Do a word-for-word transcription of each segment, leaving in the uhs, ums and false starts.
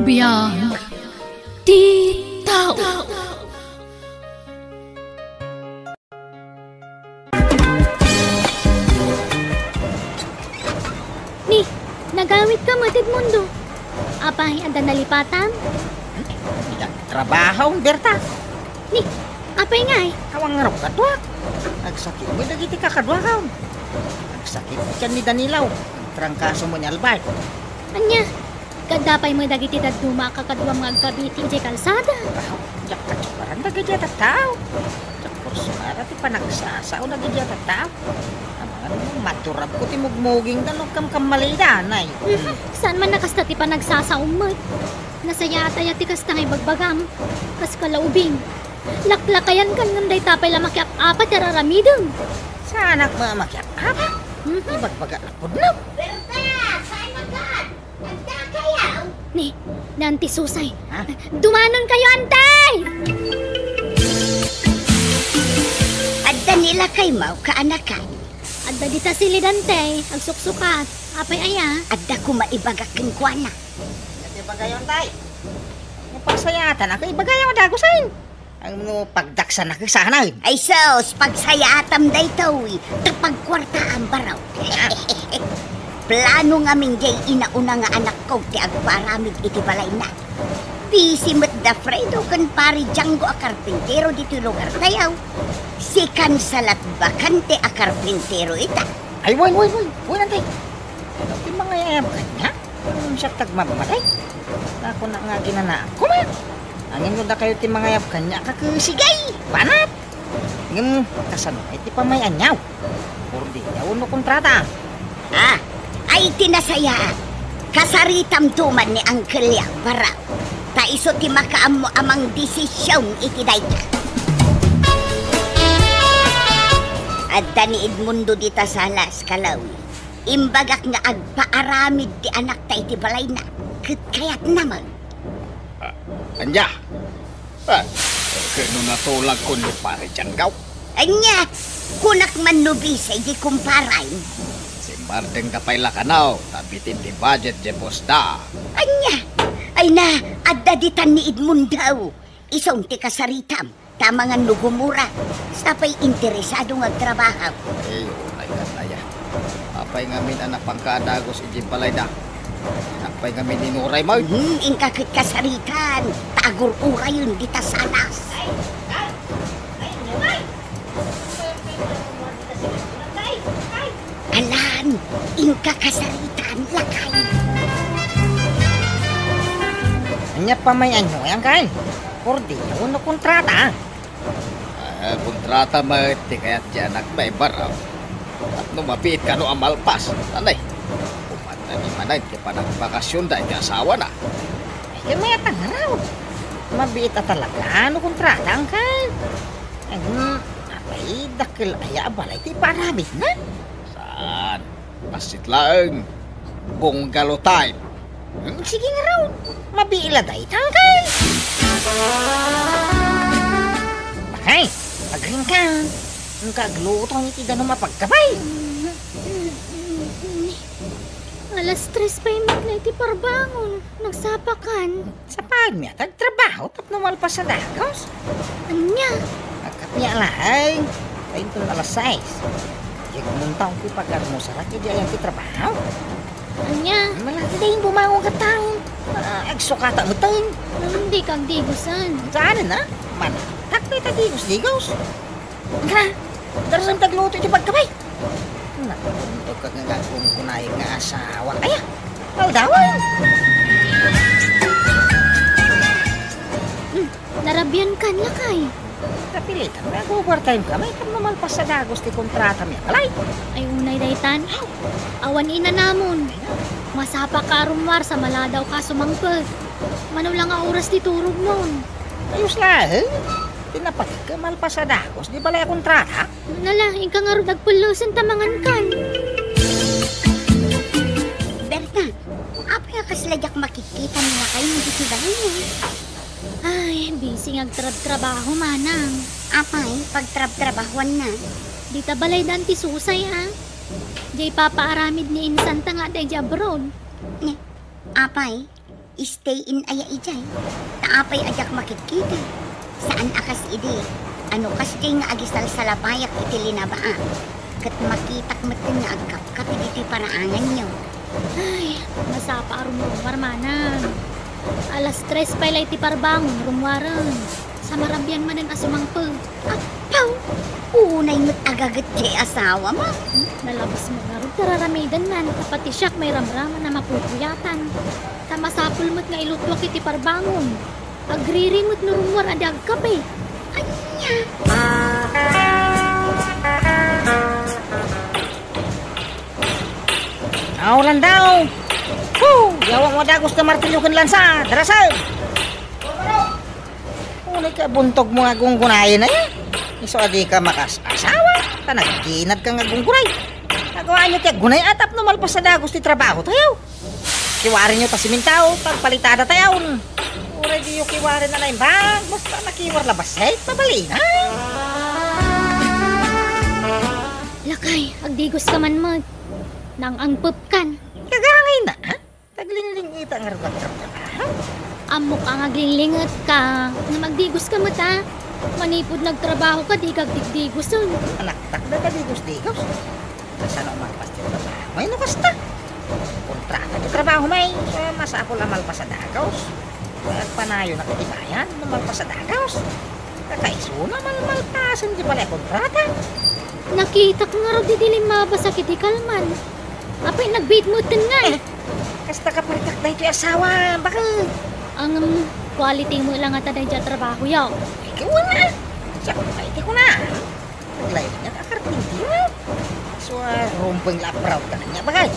Biag ti tao. Ni, nagawitka met, Edmundo. Apay, adda nalipatam? Nagtrabaho, Berta. Ni, apay ngay? Awan ngarud kaduak. Agsakit met dagiti kakaduakon. Agsakit ken ni Danilo. Agtrangkaso met ni Albert. Ania? Adda pay met dagiti dadduma a kakaduam nga agkabiti idiay kalsada. Aw, diak katsukaran dagiti a tattao. Diak kursunara ti panagsasao dagiti a tattao. Amangan no maturabko ti mugmugingda no agkamkammalida, nay. Mhm. Saan man a kasta ti panagsasaom met. Nasayaat aya ti kasta nga ibagbagam? Kas kalaubing. Laklakayankan ngem dayta pay la makiap-apat ti ar-aramidem. Saanak met a makiap-apat? Mhm. Ibagbaga la pudno. Berta, saan a kat? Adda kayaw? Ni, ni Auntie Susay. Ha? Dumanon kayo, Auntie! Adda ni lakay Mau kaanakan. Adda dita silid, Auntie, agsuksukat. Apay aya? Adda koma ibagak kenkuana. Ket ibagayon, Tay. Napasayaatan ako, ibagayo a dagusen. Ngem no pagdaksanak sanen. Ay sus, pagsayaatam daytoy, ta pagkuartaam, baro. Plano ngamin diay inauna nga anakko ti agpaaramid iti balayna. Busy met da Fredo ken Pari Django a karpintero ditoy lugartayo. Si Kansalat bakante a karpintero ita. Ay, wen, wen, wen, wen, Auntie. Adda ti mangayab kaniak? Ngem siak ti agmammatay. Dakuna nga aginanaak koma. Ngem no dakayo ti mangayab kaniak, kakesigay, banat. Ngem kasano ngay ti pamay-aniaw? Pordiao wenno kontrata? Ah, ay ti nasayaat. Kasaritamto man ni Uncle-yo, baro. Ta isu ti makaammo a mangdesision iti dayta. Adda ni Edmundo dita sala, kalawi. Imbagak nga agpaaramid ti anakta iti balayna, ket kayatna met. Ah, ania? Ah, ket no natulagko ni Pare Django? Ania? Kunak man no busy di kumparam. Simmardengda pay la kano, ta bitin ti budget di bossda. Ania? Ay na, adda ditan ni Edmundo. Isun ti kasaritam. Ta amangan no gumura, sapay interesado nga agtrabaho. Ay, unay ket aya. Apay ngamin a napangka a dagus idiay balayda? Apay ngamin inuray met? Hmm, inka ket kasaritan, ta agur-urayen dita salas. Ay, ay, ay, ay, ay. Alan, inka kasaritan, lakay. Ania pamay-aniaw, Uncle? Pordiao wenno kontrata? Ah, kontrata met ti kayat ti anakta, baro. Tapno mabiit kano a malpas. Anay, kumanda ni manen ti panagbakasionda iti asawana. Ay, ket mayat a ngarud. Mabiit a talaga no kontrata, Uncle. Ay, hmm, apay, dakkel aya a balay ti ipaaramidna? Saan? Bassit laeng. Bungalow type. Hmm, sige ngarud. Mabiit la dayta, Uncle. Bakay, agriingka. Inka agluto iti danum a pagkabay. Alas tres pay met la iti parbangon. Nagsapakan. Sapakanmi a ti agtrabaho tapno malpas a dagus. Ania? Agkapmi a laeng. Ta inton alas sais, diak muntaw ti pag-almusarak idiay ayan ti trabaho. Ania? Malati dayta bumangon ket taon. Ah, agsukata metten. Hmm, dika agdigusan. Saan a? Mantak dayta digus-digus. Ania? Darasem ti agluto iti pagkabay. Nakuntog ka nga agkunkunayeg nga asawa. Aya, aldawen. Hmm, narabiankan, lakay. Napilitan nga ag-overtime kami tapno malpas a dagus ti kontratami a balay. Ay, unay daytan. Awan inanamon. Masapaka a rummuar sa maladaw ka sumangpet. Mano la nga oras ti turogmon? Ayos laeng. Ti napateg ket malpas a dagus di balay a kontrata. Nala, inka ngarud agpellesen ta mangankan. Berta, apay a kasla diak makitkita ni lakay mo ditoy balaymo? Ay, busy nga agtrabtrabaho, manang. Apay, pagtrabtrabahoanna? Dita balay da Auntie Susay, a. Diay ipapaaramid ni insanta nga adda idiay abroad. Ni, apay? Stay in aya idiay. Ta apay a diak makitkita? Saan a kas idi, a no kasdiay nga agisalsalabayak iti linabaak, ket makitak metten nga agkapkapi ditoy paraanganyo. Ay, masapa a rumrummuar manen. Alas tres pay la iti parbangon, rummuaren. Sa marabian manen a sumangpet. Apaw! Unay met agaget ti asawam. Nalabas met ngarud ti ar-aramidenna, ta pati siak mairamraman a mapuypuyatan. Ta masapul met nga iluttuak iti parbangon. Agriri met no rummuar a di agkape. Ania? Aw, Landao! Hu! Yawak mo dagus ti martilyo ken lansa! Darasen! Unay ka buntogmo nga gunggunayen aya. Isu a dika makas-asawa, ta nagkinadka nga gunggunay. Agaanyo ti aggunay a tapno malpas a dagus ti trabahotayo. Kiwarenyo ta simintaw, ta agpalitadatayo. Uray diyo kiwaren a naimbag, basta nakiwar la bassit, mabalin, ha? Lakay, agdigoska man met. Nang-angpepkan. Kagangayna, ha? Taglinglingeta nga agtrabaho. Ammok a nga aglinglingeta. Ngem agdigoska met a. Manipud nagtrabahoka, dika agdigdigosen. Anaktak, dika digos-digos. Kasano a malpas ti trabaho? May no kasta. Kontrata ti trabaho, may. So, masapul a malpas a dagus. Agpanayonak iti bayad no malpas a dagus. Kakaisuna, malmalpasen ti balay a kontrata. Nakitak ngarud idi limmabasak iti kalman. Apay, nagbiit metten ngay. Eh, kasta ka paritak daytoy asawa, bakit? Ngem, quality met la ngata daydiay a trabahoyo. Ikaw na. Siak pay ti kuna. Naglaingan a karpintero. So, ah, rumbeng la a proud ka kaniak, bagay.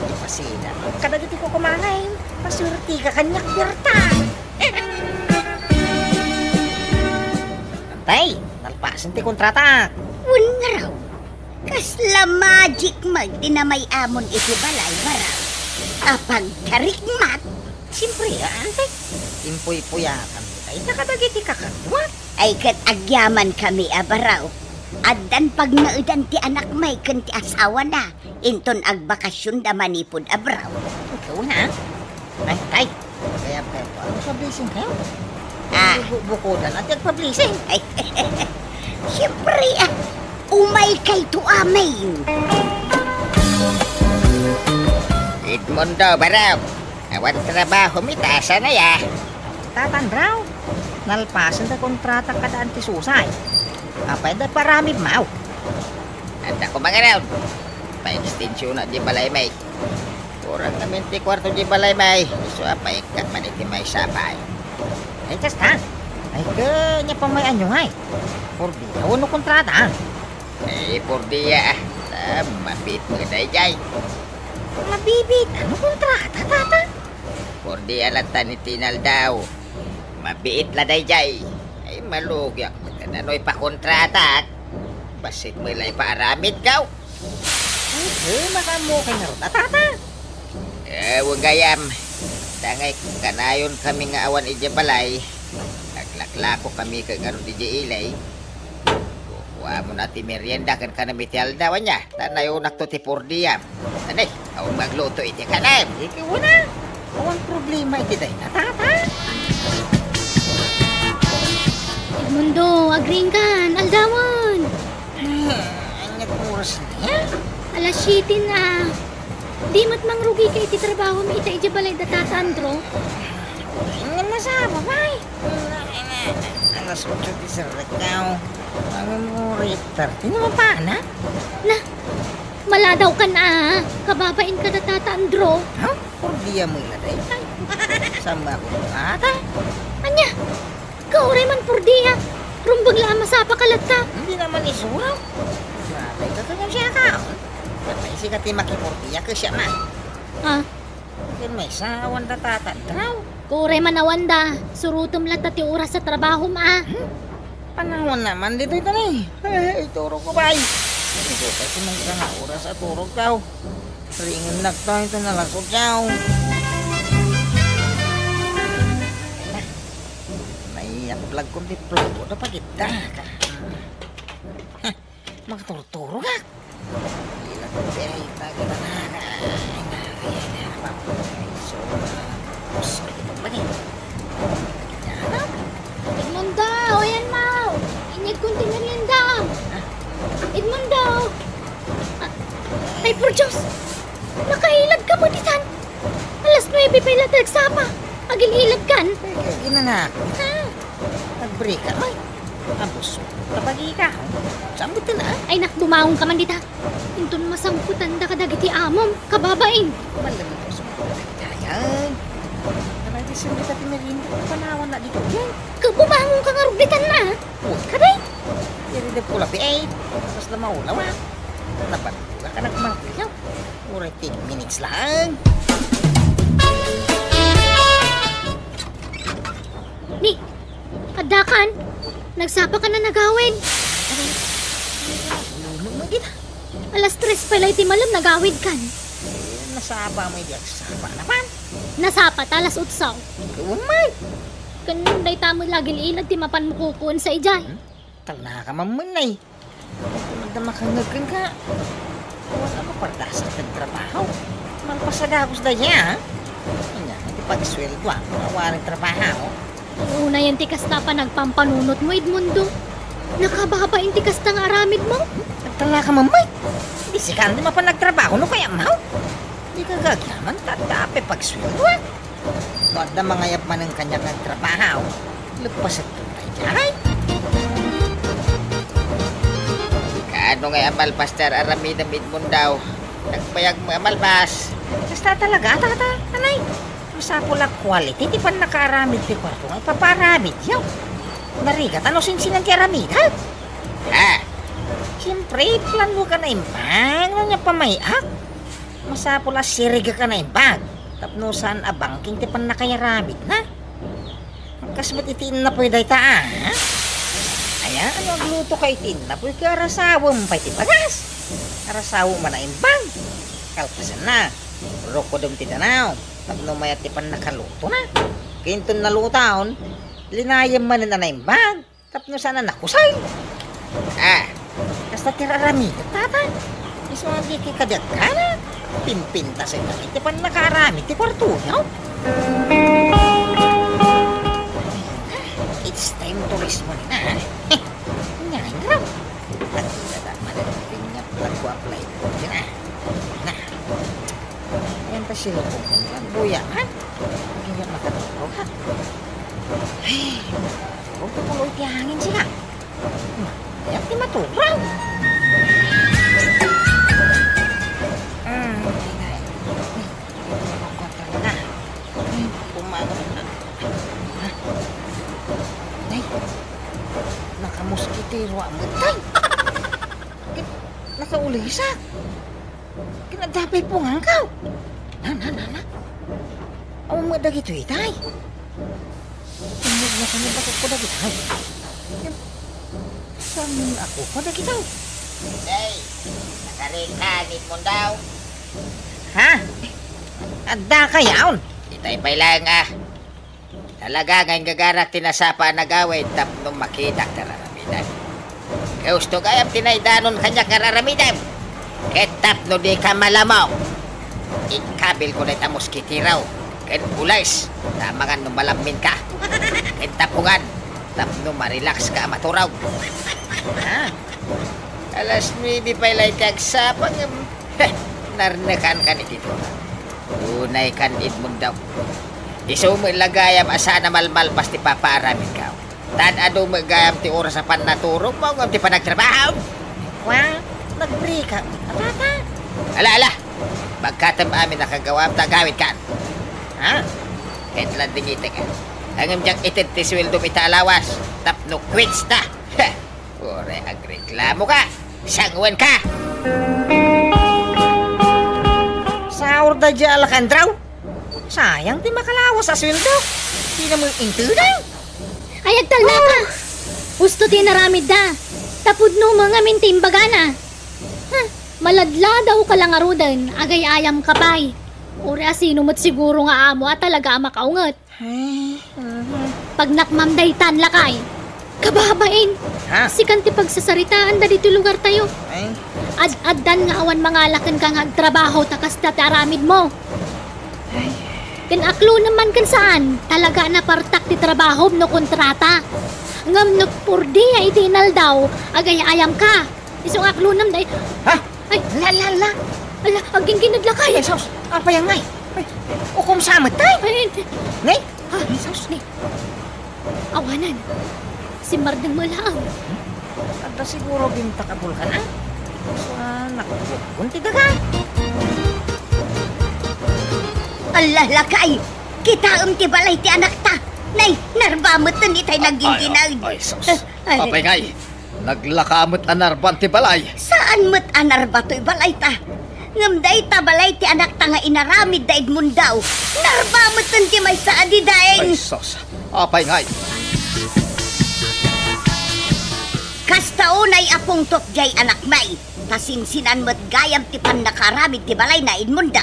Ipasina kadagiti kukumangay. Pasuerte ka kaniak, Berta. Tay, nalpasen ti kontrata. Wen ngarud. Kasla magic met ti namay-amon iti balay, Baraw. Apagtarikmat. Siyempre, ah, tay. Impuypuyakan mo, tay, ta kadagiti kakaduak. Ay, ket agyamankami a Baraw. Addan pagnaedan ti anakmi ken ti asawana. Inton agbakasionda manipud a Baraw. Ikaw na. Ay, tay. Kaya, kaya, ano sa blessing kayo? Ah. Bu-, bukodan at nagpa-blessing. Ay, siyempre, ah, umay kay to amin. Edmundo, Baraw. Awan trabaho mi, ta saan aya? Tata Andraw, nalpasen ti kontrata kada antisusay. Apay da paramid maw? Adda ko mangarawd. Pa-extensiona di balay may. Kurang namin ti kwarto di balay may. Isu a paikkat man iti may sapay. Ay, kasta. Ay, kanya pa may anyo ngay. Por dia, wano kontrata? Ay, por dia, ah. Ta, mabit mo dayjay. Mabibit? Ano kontrata, tata? Por dia latan iti inaldaw. Mabiit la dayjay. Ay, malugiak. Ano ipakontratak? Bassit mo la ipaaramid, gaw. Ay, eh, makaammo ka nga rod, a, tata. Eh, wen gayam. Dangay, kanayon kami nga awan idiay balay. Naglaklako kami kay ngarud idiay ilay. Kukuamon a ti merienda ken kanam iti aldaw, ania? Ta nayunak to ti por dia. Anay, awan magluto iti kanam. Iti una, awan problema iti dayta, tata. Edmundo, agriingkan, aldawen. Ah, ania ti oras niya? Alas siete na. Di met mangrugika iti trabaho mi ita idiay balay da Tata Andro? Ngem nasapa pay? Alas otso ti serrekkaw. Ngem uri thirty na mapana? Na, maladawkan a. Kababain ka da Tata Andro. Ha? Por dia mo ila daytay. Sama ko ata. Ania? Kauray man por dia. Rumbeng la a masapa ka latta. Hindi naman isuro. Grabe ka kanyang siya ka. Patay si kati makipor dia ka siya man. Ah. Ken maysa, awan da Tata Andro. Kauray man awan da. Surutem latta ti oras a trabahom a. Hmm? Panawan naman ditoy tanay. Ay, turog ko, bay. Ito pa si maysa nga oras a turog ka. Ringen nagtayo ito na laso, ciao. Naiyak vlog kong di vlog ko, dapat kita ka. Makaturog-turog, ah. Ilang day, taga na, na, na, na, na, na, na, na, na, na, na, na, Diyos! Nakailad ka met ditan! Alas nuebe pay la ti nagsapa. Agil-ilad kan. Ay, kay ginana. Ha? Nagbrika, ay. Abus. Kapagika. Saan mo ito na? Ay, nak, bumangon ka man dita. Inton masangputanda kadagiti amom, kababain. Malamig ko sa mga dayan. Naragisan kita ti merienda. Panawan na dito. Yan. Ka-, bumangon ka nga rugditan na. Huwag ka, day. Iridap ko labi, eh. Tapos na maulaw, ah. Nabarbuga ka nagmartilyo. Uray ten minutes lang. Ni, adda kan? Nagsapa ka na nagawid? Aray, lumang mo kita. Alas tres pay la iti malem, nagawid kan. Eh, nasapa mo, hindi agsapa naman. Nasapa ta alas otso. Umay. Kan dayta met la agil-ilad ti mapan mo kukuon sa idiay. Hmm? Talna ka man, ay. Magdamakangag kenka. Awan a mapardasak ti trabaho. Malpas a gagos dayta, ha? Ania, ti pagsueldo, ah, awan trabaho. Unayen ti kasta panagpampanunot mo, Edmundo. Nakababain ti kasta nga aramid mo. Agtalna ka, mamay. Di sika ti mapan nagtrabaho no kayat mo. Di ka gagyaman, ta adda pay pagsueldo, ah. No adda mangayab manen kaniak nga agtrabaho, leppasetto daydiay. Kaano ngay a malpas ti ar-aramidem, Edmundo? Nagbayag mo a malpas. Kasta talaga, tata, anay. Masapul a quality ti pannakaaramid ti kuarto nga ipapaaramidyo. Narigat a no sinsinan ti aramidek. Ha? Siempre, plano ka na imbang, no nia pamay-ak. Masapul a sirigek a naimbag tapno saan a bangking ti pannakayaramidna. Kas met iti innapoy dayta, a? Aya, no agluto ka iti innapoy, ket arasawem pay ti bagas. Arasawem a naimbag. Kalpasanna, rukodem ti danaw tapno mayat ti pannakalutona. Ket inton nalutaon, linayem manen a naimbag. Tapno saan a nakusay. Ah, kasta ti ar-aramidek, tata. Isu a di kadi agkana. Pimpintasen na iti pannakaaramid ti kuartoyo. It's time to rest muna na, ha? Nia, ingraw. At sa dama na rin niya, plagwa, play. Yan, ah. Na. Ayan ta si Loko. Ang buya, ha? Hindi niya makatulog, ha? Ay, huwag ka pulo iti hangin sila. Ayan ti maturaw. Ah, ay, ay. Ay, Loko talaga. Ay, pumago na. Ay, nakamuskitero ang matay. Nakaulisak. Kinadapay pungangkaw. Na, na, na, na. Awan mo dagitoy, tay. Tumog na kami bakit ko dagitoy. Saan ako pa dagitoy? Day, nakarikanit mo daw. Ha? Adda ka yaon? Itay pay lang, ah. Talaga nga inggagarak ti nasapa a nagawid tapno makitak ti ar-aramidem. Gusto gayam ti naidanon kaniak nga ar-aramidem. Ket tapno di ka malamok, ikabil ko dayta muskitero ken pulis ta amangan no malammin ka. Ket tapungan tapno ma-relax ka a maturog. Ha? Alas nuebe pay la iti agsapa ngem, narnekan kan iti tura. Unay kan Edmundo. Isu met la gayam a saan a malmalpas ti papaaramidko. Tan adu met gayam ti oras a pannaturogmo ngem ti panagtrabaho. Wa, nagbrika. Apapa? Ala, ala. Magkatem amin a kagawam ta agawid kan. Ha? Ket la dingitek. Ngem diak ited ti sueldom ita a lawas. Tapno quits ta. Uray agreklamo ka, sanguan ka! Saur da di alakandraw. Sayang ti makalawas a sueldo. Di na mo intudang. Ay, agtalna ka! Husto ti inaramidda. Tapudno mo ngamin ti imbagana. Ha, maladladaw ka lang ngaruden, agay-ayam ka pay. Uray a sino met siguro nga amo a talaga a makaunget. Ay, mhm. Pagnakmam daytan, lakay. Kababain! Ha? Sikan ti pagsasaritaan dagiti lugartayo. Ay. Ad-addan nga awan mangala kenka nga agtrabaho ta kasta ti aramidmo. Ay. Ken aklonem man ken saan, talaga a napartak ti trabahom no kontrata. Ngem no purdia iti inaldaw, agay-ayam ka. Isu nga aklonem day. Ha? Ay. La, la, la. Ala, aggingginad lakay. Ay, sus, apay ngay? Ay, ukom sa met, tay? Ay, Nay? Ha? Ay, sus. Nay. Awanan. Simmardeng mo laeng. Adda siguro bintak a bulkan, ah? Sa nakabukbon ti daga. Ala, lakay! Kitaem ti balay ti anakta. Nay, narba metten itay naggingginad. Ay, ay, sus. Ay. Apay ngay? Naglaka met a narban ti balay. Saan met a narba toy balayta? Ngem dayta balay ti anakta nga inaramid da Edmundo. Narba metten ti maysa a didaeng. Ay, sus. Apay ngay? Kasta unay a pungtot jay anakmi, ta sinsinan met gayam ti pannakaaramid ti balayna Edmundo.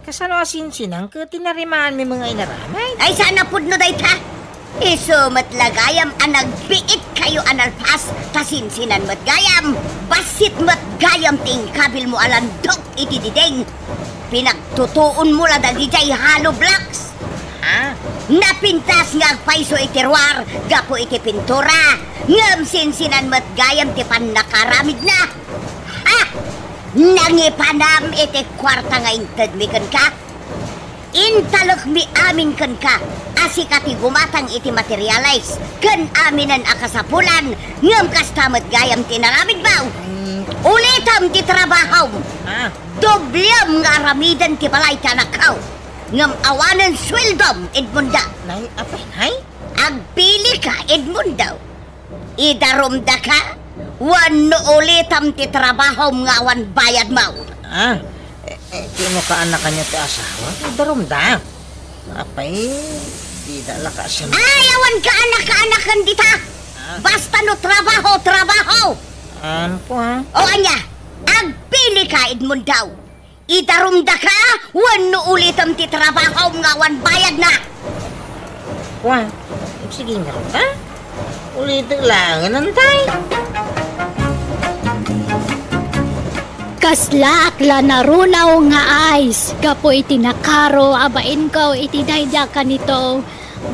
Kasano a sinsinan ket tinarimaanmi nga inaramid? Ay, saan a pudno dayta? Isu met la gayam a nagbiit kayo a nalpas, ta sinsinan met gayam, bassit met gayam ti inkabilmo a landok iti diding. Pinagtutuonmo la dagidiay hollow blocks. Ah? Napintas nga agpayso iti ruar gapu iti pintura, ngem sinsinan met gayam ti pannakaaramidna. Ha? Nangipanam iti kuarta nga intedmi kenka? Intalekmi amin kenka a sika ti gumatang iti materials ken aminen a kasapulan, ngem kasta met gayam ti inaramidmo. Mm. Ulitem ti trabahom. Ah. Doblem nga aramiden ti balay ti anakko. Ngem awanen sueldom, Edmundo. Nay, apay, nay? Agpilika, Edmundo. Idarumdaka wenno ulitem ti trabahom nga awan bayadmo. Ah, eh, eh, kino kaanakanyo ti asawa? Idarumda. Apay, dida la kasano. Ay, awan kaanakaanakan dita. Ah. Basta no trabaho, trabaho. Ano po, ha? O ania, agpilika, Edmundo. Idarumdaka wenno ulitem ti trabahom nga awan bayadna. Wa, sige nga ta. Ulitek laengen, tay. Kaslaak la narunaw nga ice gapu iti nakaro a bainko iti daydiak kanito,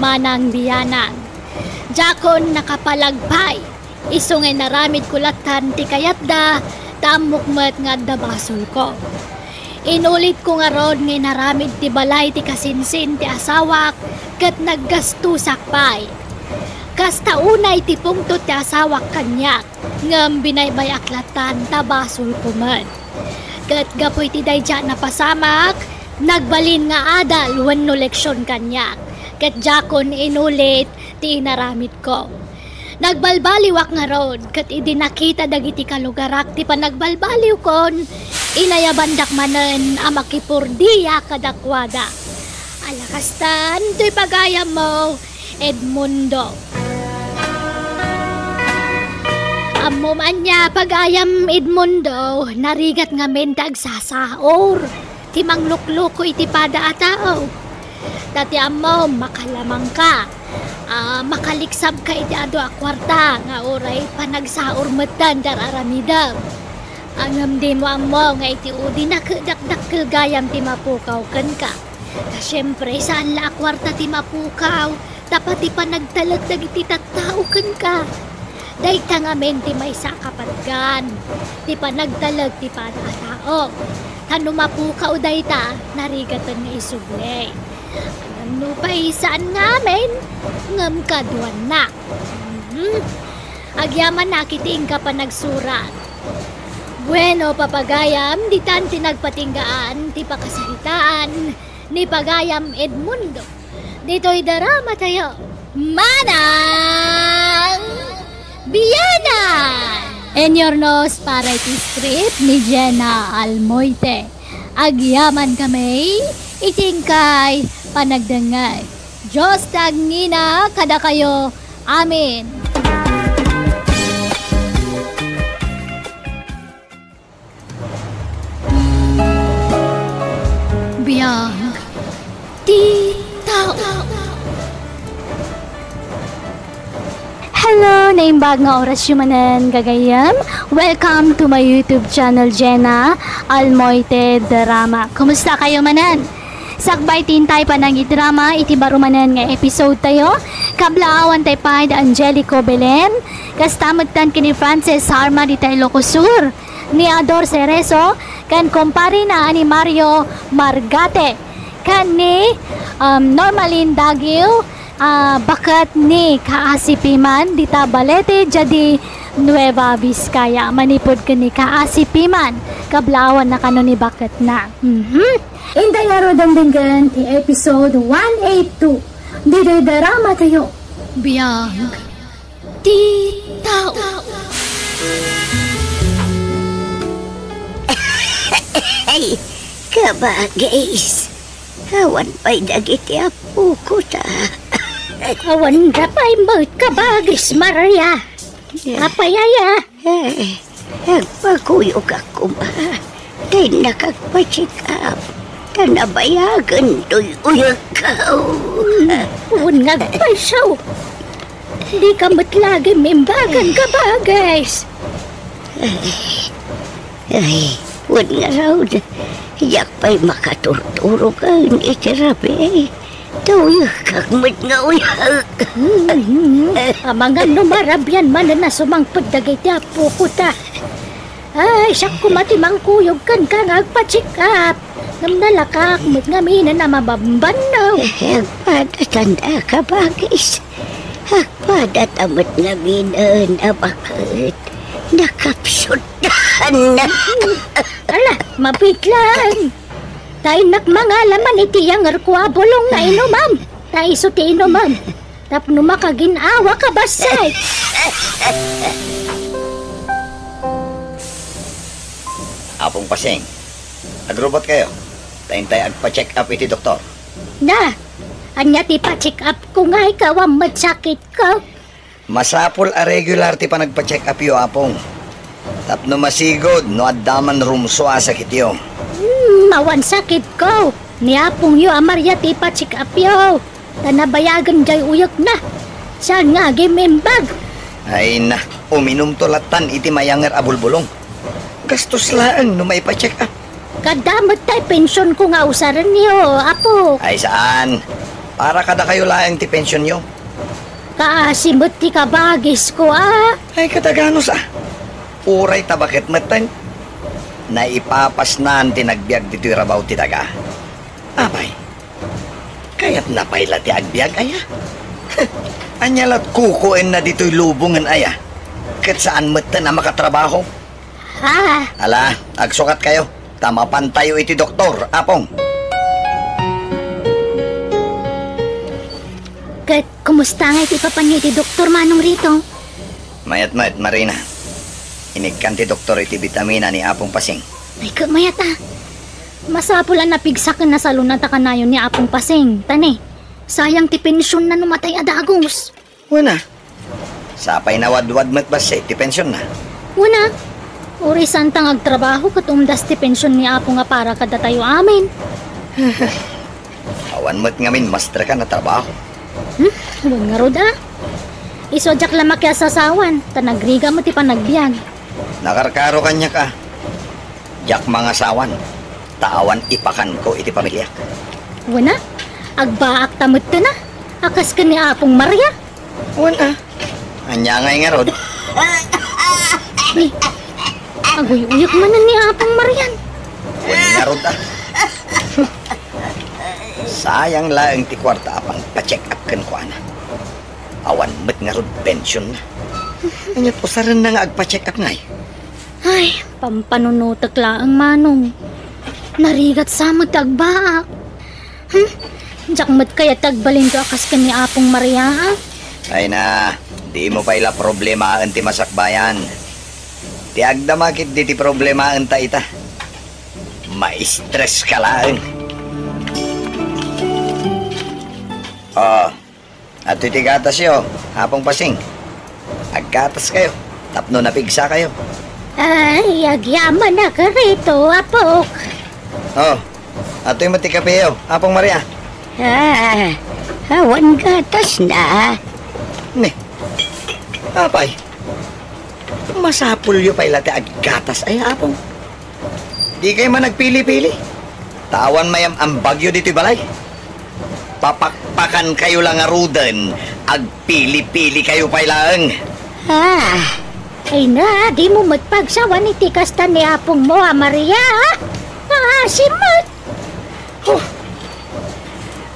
Manang Bianang. Diakon nakapalag pay. Isu nga inaramidko lattan ti kayatda, ta ammok met nga adda basolko. Inulitko ngarud nga inaramid ti balay ti kasinsin ti asawak ket naggastosak pay. Kasta unay ti pungtot ti asawak kaniak, ngem binaybay-ak lattan ta basolko met. Ket gapu iti daydiay a napasamak, nagbalin nga adal wenno leksion kaniak, ket diakon inulit ti inaramidko. Nagbalbaliwak ngarud, ket idi nakita dagiti kalugarak ti panagbalbaliwkon, inayabandak manen a makipurdia kadakuada. Ala kastan toy pagayammo, Edmundo. Ammom ania, pagayam Edmundo, narigat ngamin ta agsasaor ti manglukloko iti pada a tao. Ta ti ammom, makalamangka, a, makaliksabka iti adu a kuarta nga uray panagsaor metten ti ar-aramidem. Ngem dimo ammo nga iti udina ket dakdakkel gayam ti mapukaw kenka. Ta siempre, saan la a kuarta ti mapukaw, ta pati panagtalek dagiti tattao kenka. Dayta ngamin ti maysa a kapatgan ti panagtalek ti pada a tao. Ta no mapukaw dayta, narigaten nga isubli. Ngem nupay saan ngamin, ngem kaduanna. Mhm. Agyamanak iti inka panagsurat. Bueno, papagayam, ditan ti nagpatinggaan ti pakasaritaan ni pagayam Edmundo. Ditoy drama tayo, Manang Bianang! Inurnos para iti script ni Jenna Almoite. Agyaman kami iti inkay panagdengngeg. Dios ti agngina kadakayo. Amen. Biag ti tao. Hello! Naimbag nga orasyo manen, gagayyem. Welcome to my YouTube channel, Jenna Almoite Drama. Kumusta kayo manen? Sakbay ti intay panangidrama iti baro manen nga episode tayo, kablaawan tay pay da Angelico Belen, kasta metten ken ni Frances Harma dita Ilocos Sur, ni Ador Cerezo, ken kumparina a ni Mario Margate, ken ni, um, Normalin Dagiw, ah, baket ni Kaasi Piman dita Balete, diay Nueva Vizcaya, manipud ken ni Kaasi Piman, kablaawanna kano ni baketna. Mhm. Intay ngaruden denggen ti episode one eight two. Ditoy drama tayo. Biag ti tao. Ay, kabagis. Awan pay dagiti apoko ta. Awan da pay met kabagis, Maria. Apay aya? Eh, agpakuyogak koma. Tay nakagpa-check up. Ta nabayagen toy uyagko. Wen nga agpayso. Di ka met lagi mimbagan, kabagis. Ay, wen ngarud, diak pay makaturturog iti rabii. Ta uyekkak met nga uyag. Hmm, amangan no marabian manen a sumangpet dagiti apoko ta. Ay, siak koma ti mangkuyog kenka nga agpa-check up. Ngem nalakaak met ngamin a mabambanno. Eh, agpadatan da, kabagis. Agpadata met ngamin a baket. Nakapsutdan. Ala, mabitlan. Ta innak mangalaman iti yangerko a bulong nga inumam. Ta isu ti inumam. Tapno makagin-awa ka, bassit. Apong Pasing, agrubot kayo. Ta intay agpa-check up iti doktor. Na, ania ti pa-check up ko nga ikaw a met sakit ko? Masapul a regular ti panagpa-check up yo, Apong. Tapno masigud no adda man rumsua a sakityo. Hmm, awan sakitko. Ni apongyo a Maria ti ipa-check up yo. Ta nabayagen jay uyekna. Saan nga agimbag? Ay na, uminumto lattan iti mayanger a bulbulong. Gastos laeng no maipa-check up. Kadda met tay pensionko nga usarenyo, Apo. Ay saan. Para kadakayo laeng ti pensionyo. Kaasi met ti kabagisko, a. Ay, kadaganos, a. Uray ta baket metten. Naipapasnan ti nagbiag ditoy rabaw ti daga. Apay, kayatna pay la ti agbiag, aya? Ania lat kukuenna ditoy lubongen, aya? Ket saan metten a makatrabaho? Ah. Ala, agsukat kayo, ta mapantayo iti doktor, Apong. Ket kumusta nga iti papanyo iti doktor, Manong Rito? Mayat met, Marina. Inikkan ti doktor iti bitamina ni Apong Pasing. Ay, ket mayat a. Masapul a napigsa ken nasaluna ta kanayon ni Apong Pasing. Ta ne, sayang ti pensionna no matay a dagus. Wen a. Sapay nawadwad met bassit ti pensionna. Wen a. Uray saan ta nga agtrabaho ket umdas ti pension ni Apo nga para kadatayo amin. Awan met ngamin masterkan a trabaho. Hmm? Wen ngarud a. Isu a diak la makiasasawan, ta nagrigat met ti panagbiag. Nakarkaro kaniak a. Diak mangasawan, ta awan ipakanko iti pamiliak. Wen a, agbaak ta metten a, a kas ken ni Apong Maria. Wen a, ania ngay ngarud? Ni, aguy-uyek manen ni Apong Marian. Wen ngarud a. Sayang laeng ti kuarta a pangpa-check up kenkuana. Awan met ngarud pensionna. Ania't usarenna nga agpa-check up ngay? Ay, pampanunotek laeng, Manong. Narigat sa met ti agbaak. Hmm? Diak met kayat ti agbalinto a kas ken ni Apong Maria, a? Ay na, dimo pay la problemaen ti masakbayan. Ti agdama ketdi ti problemaenta ita. Ma-stress ka laeng. Ah, adtoy ti gatasyo, Apong Pasing. Aggatas kayo, tapno napigsa kayo. Ay, agyamanak rito, Apok. Oh, adtoy met ti kapeyo, Apong Maria. Ah, awan gatasna. Ne, apay, masapulyo pay la ti aggatas ay, Apong. Dikay man agpili-pili. Ta awan mayam-ambagyo ditoy balay. Papakpakan kayo la ngaruden, agpili-pili kayo pay laeng. Ah, Ay na, dimo met pagsawan iti kasta ni apongmo a Maria, a? Naasi met. Huh.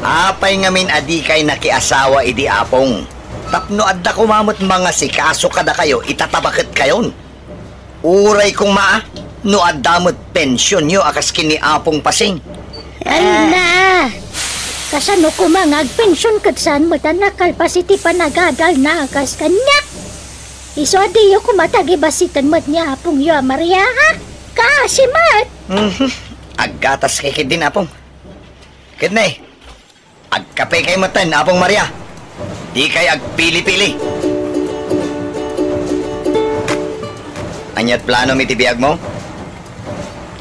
Apay ngamin a dikay nakiasawa idi apong? Tapno adda koma met mangasikaso kadakayo, ita ta baketkayon. Uray koma, no adda met pensionyo a kas ken ni Apong Pasing. Ay na! Kasano koma nga agpension ket saan met a nakalpas iti panagadalna a kas kaniak? Isu a diyo koma tagibasiten met ni apongyo a Maria, ha? Kaasi met! Mhm. Aggatas kay ketdin, Apong. Ket ne, agkapekay metten, Apong Maria. Dikay agpili-pili. Ania't planom iti biagmo?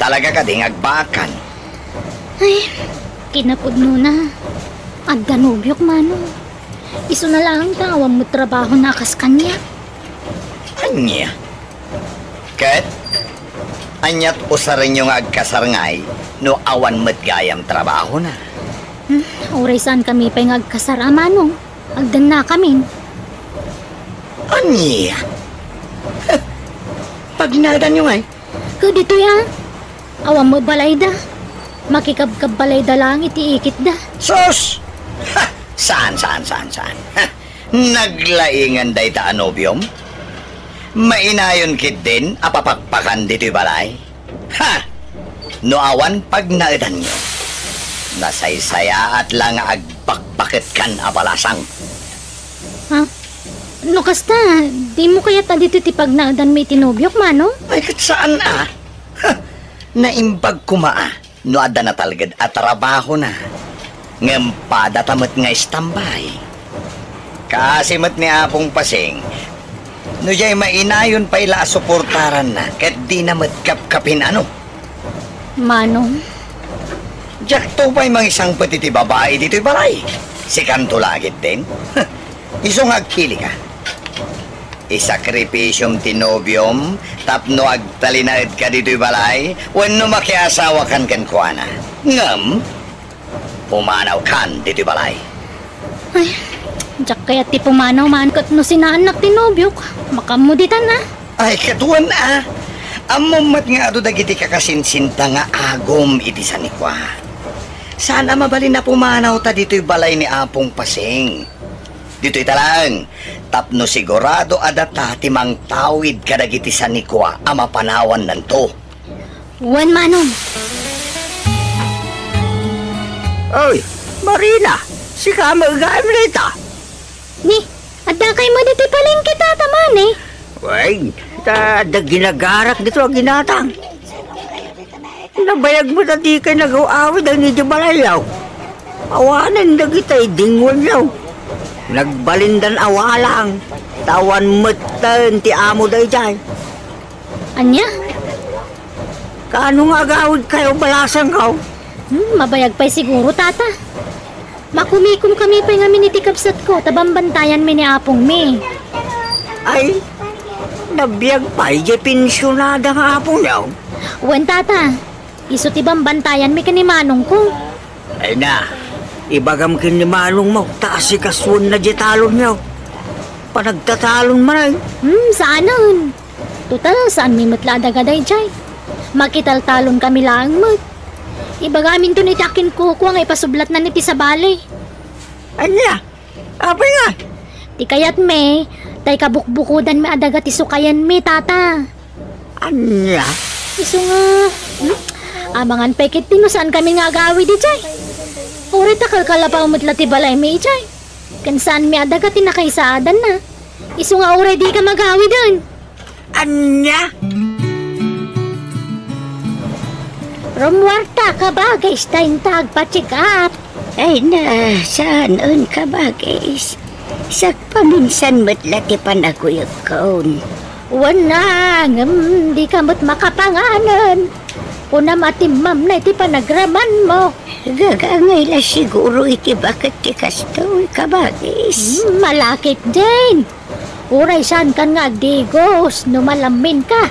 Talaga kadi nga agbaakan? Ay, kinapudnona. Adda nobiok, Manong. Isuna laeng ta awan met trabahona a kas kaniak. Ania? Ket ania't usarenyo nga agkasar ngay no awan met gayam trabahona? Hmm, uray saankami pay nga agkasar a, Manong, agdannakamin. Ania? Pagnaedanyo ngay? Ket ditoy a, awan met balayda. Makikabkabbalayda laeng iti ikitda. Sus! Ha! Saan, saan, saan, saan? Ha! Naglaingan dayta a nobiom? Mainayon ketdin a papakpakan ditoy balay? Ha! No awan pagnaedanyo, nasaysayaat la nga agbakbaketkan a balasang. Ha? No kasta, dimo kayat a ditoy ti pagnaedanmi iti nobiok, Manong? Ay, ket saan a? Ha! Naimbag koma a no adda natalged a trabahona. Ngem padata met nga istambay. Kaasi met ni Apong Pasing, no diay mainayon pay la a suportaranna ket dina met kapkapin, ano? Manong? Diakto pay mangisangpet iti babai ditoy balay. Sikanto la ketdin? Isu nga agkilika. Isakripisiom ti nobiom tapno agtalinaedka ditoy balay wenno makiasawakan kenkuana. Ngem, pumanawkan ditoy balay. Ay, diak kayat ti pumanaw man ket no sinaannak ti nobiok, makaammo ditan a. Ay, ket wen a. Ammom met nga adu dagiti kakasinsinta nga agum iti sanikua. Saan a mabalin a pumanawta ditoy balay ni Apong Pasing. Ditoy ta laeng, tapno sigurado a data ti mangtawid kadagiti sanikua a mapanawannanto. Wen, Manong. Oy, Marina, sika met gayam dita? Ni, adda kay met iti palengke, Tata Mani? Wen, ta adda ginagarak dito a ginatang. Nabayag met a dikay nagaw-awid daydi balayyo. Awanen dagiti idingoenyo. Nagbalindan a walang, ta awan metten ti amo daydiay. Ania? Kaano nga agawidkayo, balasangko? Hmm, mabayag pay siguro, Tata. Makumikomkami pay ngamin iti kabsatko ta bambantayanmi ni apongmi. Ay, nabiag pay diay pensionada nga apongyo? Wen, Tata. Isu ti bambantayanmi ken ni manongko. Ay na, ibagam ken ni manongmo ta asikasuenna diay talonyo. Panagtatalon manen. Hmm, saanen. Total, saanmi met la a daga daydiay. Makitaltalonkami laeng met. Ibagaminton iti akinkukua nga ipasublatnan iti sabali. Ania? Apay nga? Ti kayatmi, tay kabukbukodanmi a daga ti sukayenmi, Tata. Ania? Isu nga, hmm? Amangan pay ketdi no saankami nga agawid idiay. Uray ta kalkalapaw met la ti balaymi idiay. Ken saanmi a daga ti nakaisaadanna. Isu nga uray dika magawiden. Ania? Rummuarta, kabagis, ta inta agpa-check up. Ay na, saanen, kabagis. Sakpaminsan met la ti panaguyegkon. Wen a, ngem dika met makapanganen. Kunam a timmamna iti panagramanmo. Gagangay la siguro iti baket ti kastoy, kabagis. Hmm, malakit, Jane. Uray saankan nga agdigos no malamminka,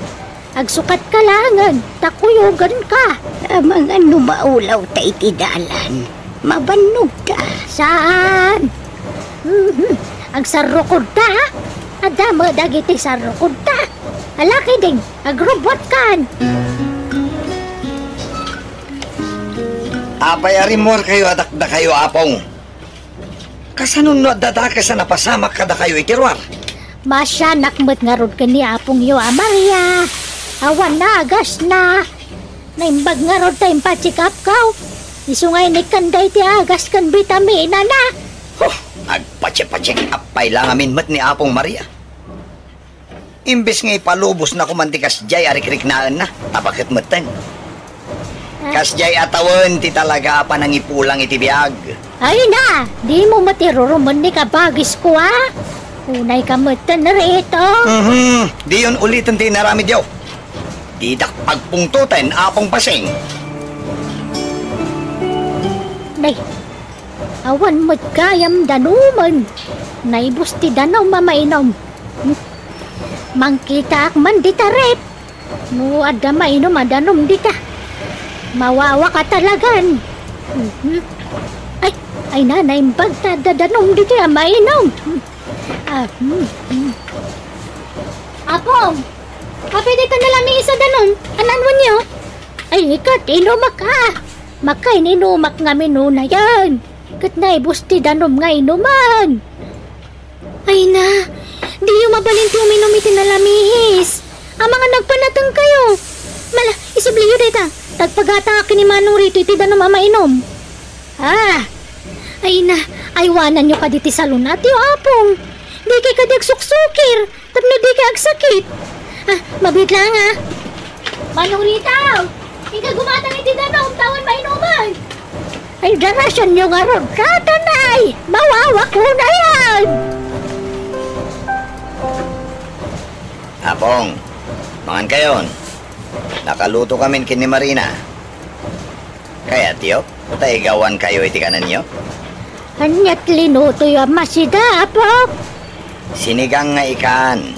agsukatka laengen ta kuyogenka. Amangan no maulawta iti dalan, mabannogta. Saan? Mhm. Agsarrukodta, ha? Adda met dagiti sarrukodta. Ala ketdin, agrubbuatkan. Apay a rimmuarkayo a dakdakayo, Apong? Kasano no adda dakes a napasamak kadakayo iti ruar? Maasianak met ngarud ken ni apongyo a Maria. Awan naagasna. Naimbag ngarud ta impacheck upko. Isu nga inikkan daydi agas ken bitaminana. Huh, agpacheck-check up pay la ngamin met ni Apong Maria. Imbes nga ipalubosna koma ti kasdiay a rikriknaenna, ta baket metten. Ah. Kasdiay a tawen ti talaga a panangipulang iti biag. Ay na, dimo met irurumen ni kabagisko, a? Unayka metten rito. Mhm, diyon uliten ti inaramidyo. Didak pagpungtoten, Apong Pasing. Nay, awan met gayam danomen. Naibus ti danum a mainum. Mangkitaak man dita ref. No adda mainum a danum dita, mawawak a talagan. Mhm. Ay, ay na, naimbag ta adda danum dita a mainum. Ah, hmm, hmm. Apong, apay dayta nalamiis a danum? Ananuenyo? Ay, ket inumak a. Makain-inumak ngamin unayen. Ket naibus ti danum nga inumen. Ay na, diyo mabalin ti uminum iti nalamiis. Amangan nagpanatengkayo. Mala, isubliyo dayta. Tagpagatangak ken ni Manong Rito iti danum a mainum. Ah, ay na, aywananyo kadi ti salunatyo, Apong. Dikay kadi agsuksukir. Tapno dika agsakit. Ah, mabiit laeng, a. Manong Rito, inka gumatang iti danum ta awan mainuman. Ay, darasanyo ngarud, katanay! Mawawak unayen! Apong, mangankayon. Nakalutokamin ken ni Marina. Kayatyo ta igawankayo iti kanenyo? Ania ti linutoyo a masida, Apo? Sinigang nga ikan.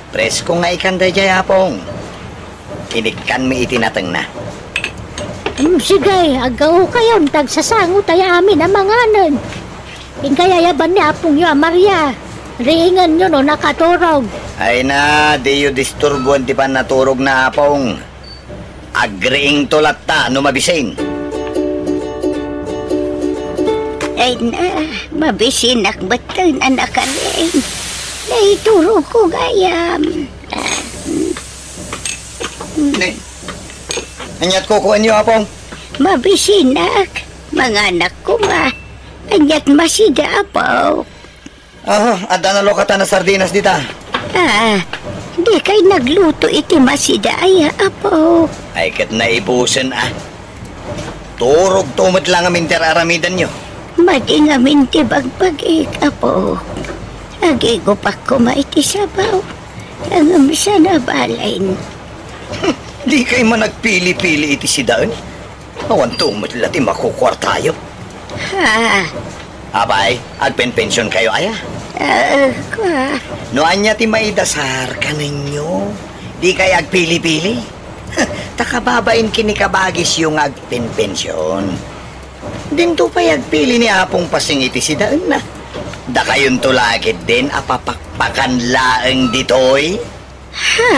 Presko nga ikan daydiay, Apong. Inikkanmi iti natengna. Hmm, sige, aggaokayon ta agsasangotayo amin a manganen. Inkay ayaban ni apongyo a Maria. Riingenyo no nakaturog. Ay na, diyo disturboen ti pannaturogna, Apong. Agriingto latta no mabisin. Ay na, mabisinak metten a nakariing. Naiturogko gayam. Ah, mm. Ne, aniat kukuenyo, Apong? Mabisinak. Manganak koma. Aniat masida, Apo? Ah, adda nalukatan a sardinas dita. Ah, dikay nagluto iti masida aya, Apo? Ay, ket naibusen, a. Turogto met la ngamin ti ar-aramidanyo. Madi ngamin ti bagbagik, Apo. Agigupak koma iti sabaw. Ngem saan a balen. Dikay man agpili-pili iti sidaen. Awanto met la ti makukuartayo. Ha? Apay, agpenpensionkayo aya? Ah, kua. No ania ti maidasar kanenyo, dikay agpili-pili. Ta kababain ken ni kabagisyo nga agpenpension. Dinto pay agpili ni Apong Pasing iti sidaenna. Dakayonto la ketdin a papakpakan laeng ditoy. Ha?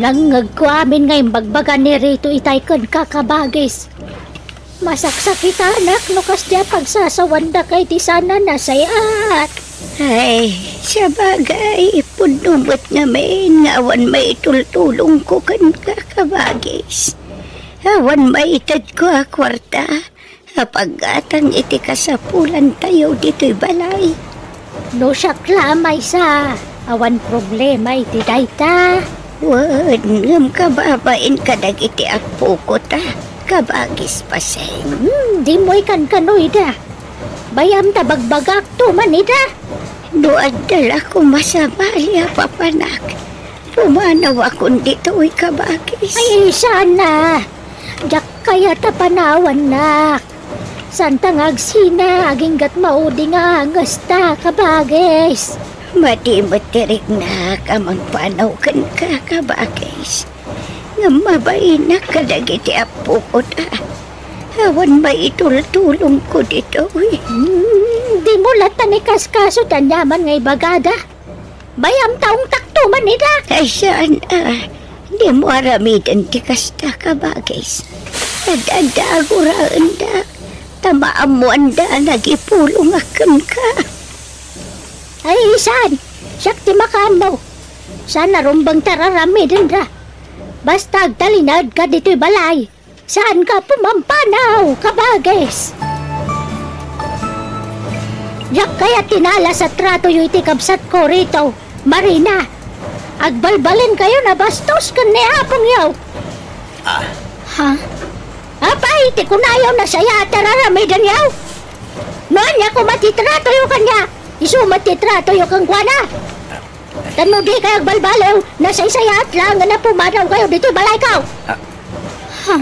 Nangngegko amin nga imbagbaga ni Rito itay kenka, kabagis. Masaksakitanak no kasdi a pagsasawanda kay ti saan a nasayaat. Ay, sabagay, pudno met ngamin nga awan maitultulongko kenka, kabagis. Awan maitedko a kuarta. Apaggatang iti kasapulantayo ditoy balay. No siak la a maysa, awan problema iti dayta. Wen, ngem kababain kadagiti appoko ta, kabagis Pasing. Hmm, dimo ikankano ida. Bay-am ta bagbagakto man ida. No adda la koma sabali a papanak, pumanawakon ditoy, kabagis. Ay, saan a. Diak kayat a panawannak. Saan ta nga agsina, aginggat maudi nga angesta, kabagis. Madi met ti riknak a mangpanaw kenka, kabagis. Ngem mabainak kadagiti appoko ta. Awan maitultulongko ditoy. Hmm, dimo latta ni kaskaso ti aniaman nga ibagada. Bayam ta ungtakto man ida. Ay, saan, ah, dimo aramiden ti kasta, kabagis. Ad-adda aguraenda, ta maammoanda a nagipulongak kenka. Ay, saan? Siak ti makaammo. Saan a rumbeng ti ar-aramidenda. Basta agtalinaedka ditoy balay. Saanka pumampanaw, kabagis? Diak kayat ti naalas a tratoyo iti kabsatko rito, Marina. Agbalbalinkayo a bastos ken ni apongyo. Ah. Ha? Apay, ti kunayo nasayaat ti ar-aramidenyo? No ania koma ti tratoyo kaniak, isu met ti tratoyo kenkuana. Tapno dikay agbalbaliw, nasaysayaat laeng nga pumanawkayo ditoy balayko. Ah. Ha?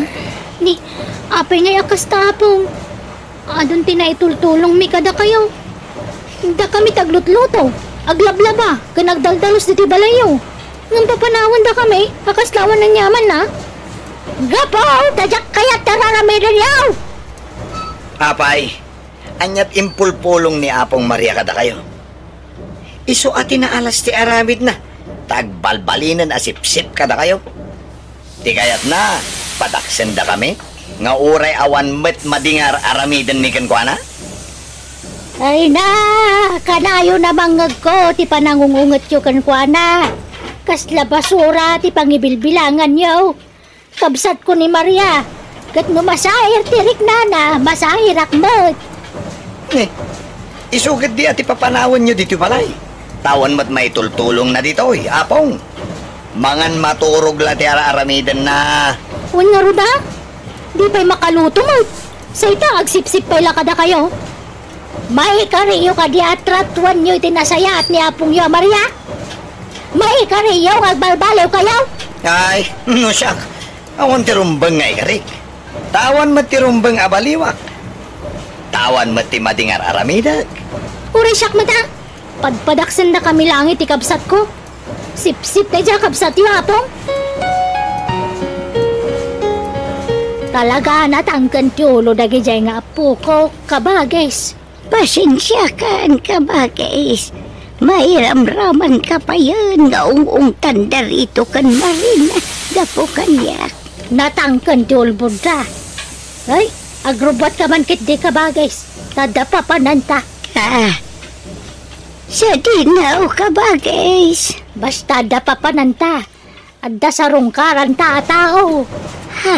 Ni, apay ngay a kasta, Apong? Adun ti naitultulongmi kadakayo. Dakami ti aglutluto, aglablaba, ken agdaldalus ditoy balayyo. Ngem papanawendakami a kasla awan aniaman, a? Gapu ta diak kayat ti ar-aramidenyo! Apay, ania ti impulpulong ni Apong Maria kadakayo? Isu a ti naalas ti aramidna, ta agbalbalinen a sipsip kadakayo. Ti kayatna, padaksendakami, nga uray awan met madi nga ar-aramidenmi kenkuana? Ay na, kanayon a mangngegko ti panangungungetyo kenkuana. Kasla basura ti pangibilbilanganyo. Kabsatko ni Maria, ket no masair ti riknana, masairak met. Ni, isu ketdi a ti papanawenyo ditoy balay. Ta awan met maitultulongna ditoy, Apong. Mangan maturog la ti ar-aramidenna. Wen ngarud a? Di pay makaluto met. Sayta, agsipsip pay la kadakayo. Maikariyo kadi a tratuanyo iti nasayaat ni apongyo a Maria? Maikariyo nga agbalbaliwkayo? Ay, no siak, awan ti rumbeng nga ikarik. Ta awan met ti rumbeng a baliwak. Ta awan met ti madi nga ar-aramidek. Uray siak met a, padpadaksendakami laeng iti kabsatko. Sipsip daydiay a kabsatyo, Apong. Talaga, natangken ti ulo dagidiay nga appoko, kabagis. Pasensiakan, kabagis. Mairamramanka payen nga ung-ungtan da rito ken Marina gapu kaniak. Natangken ti ulbodda. Ay, agrubbuatka man ketdi, kabagis. Ta adda papananta. Ah, sadino, kabagis? Basta adda papananta. Adda sarungkaranta a tao. Ha?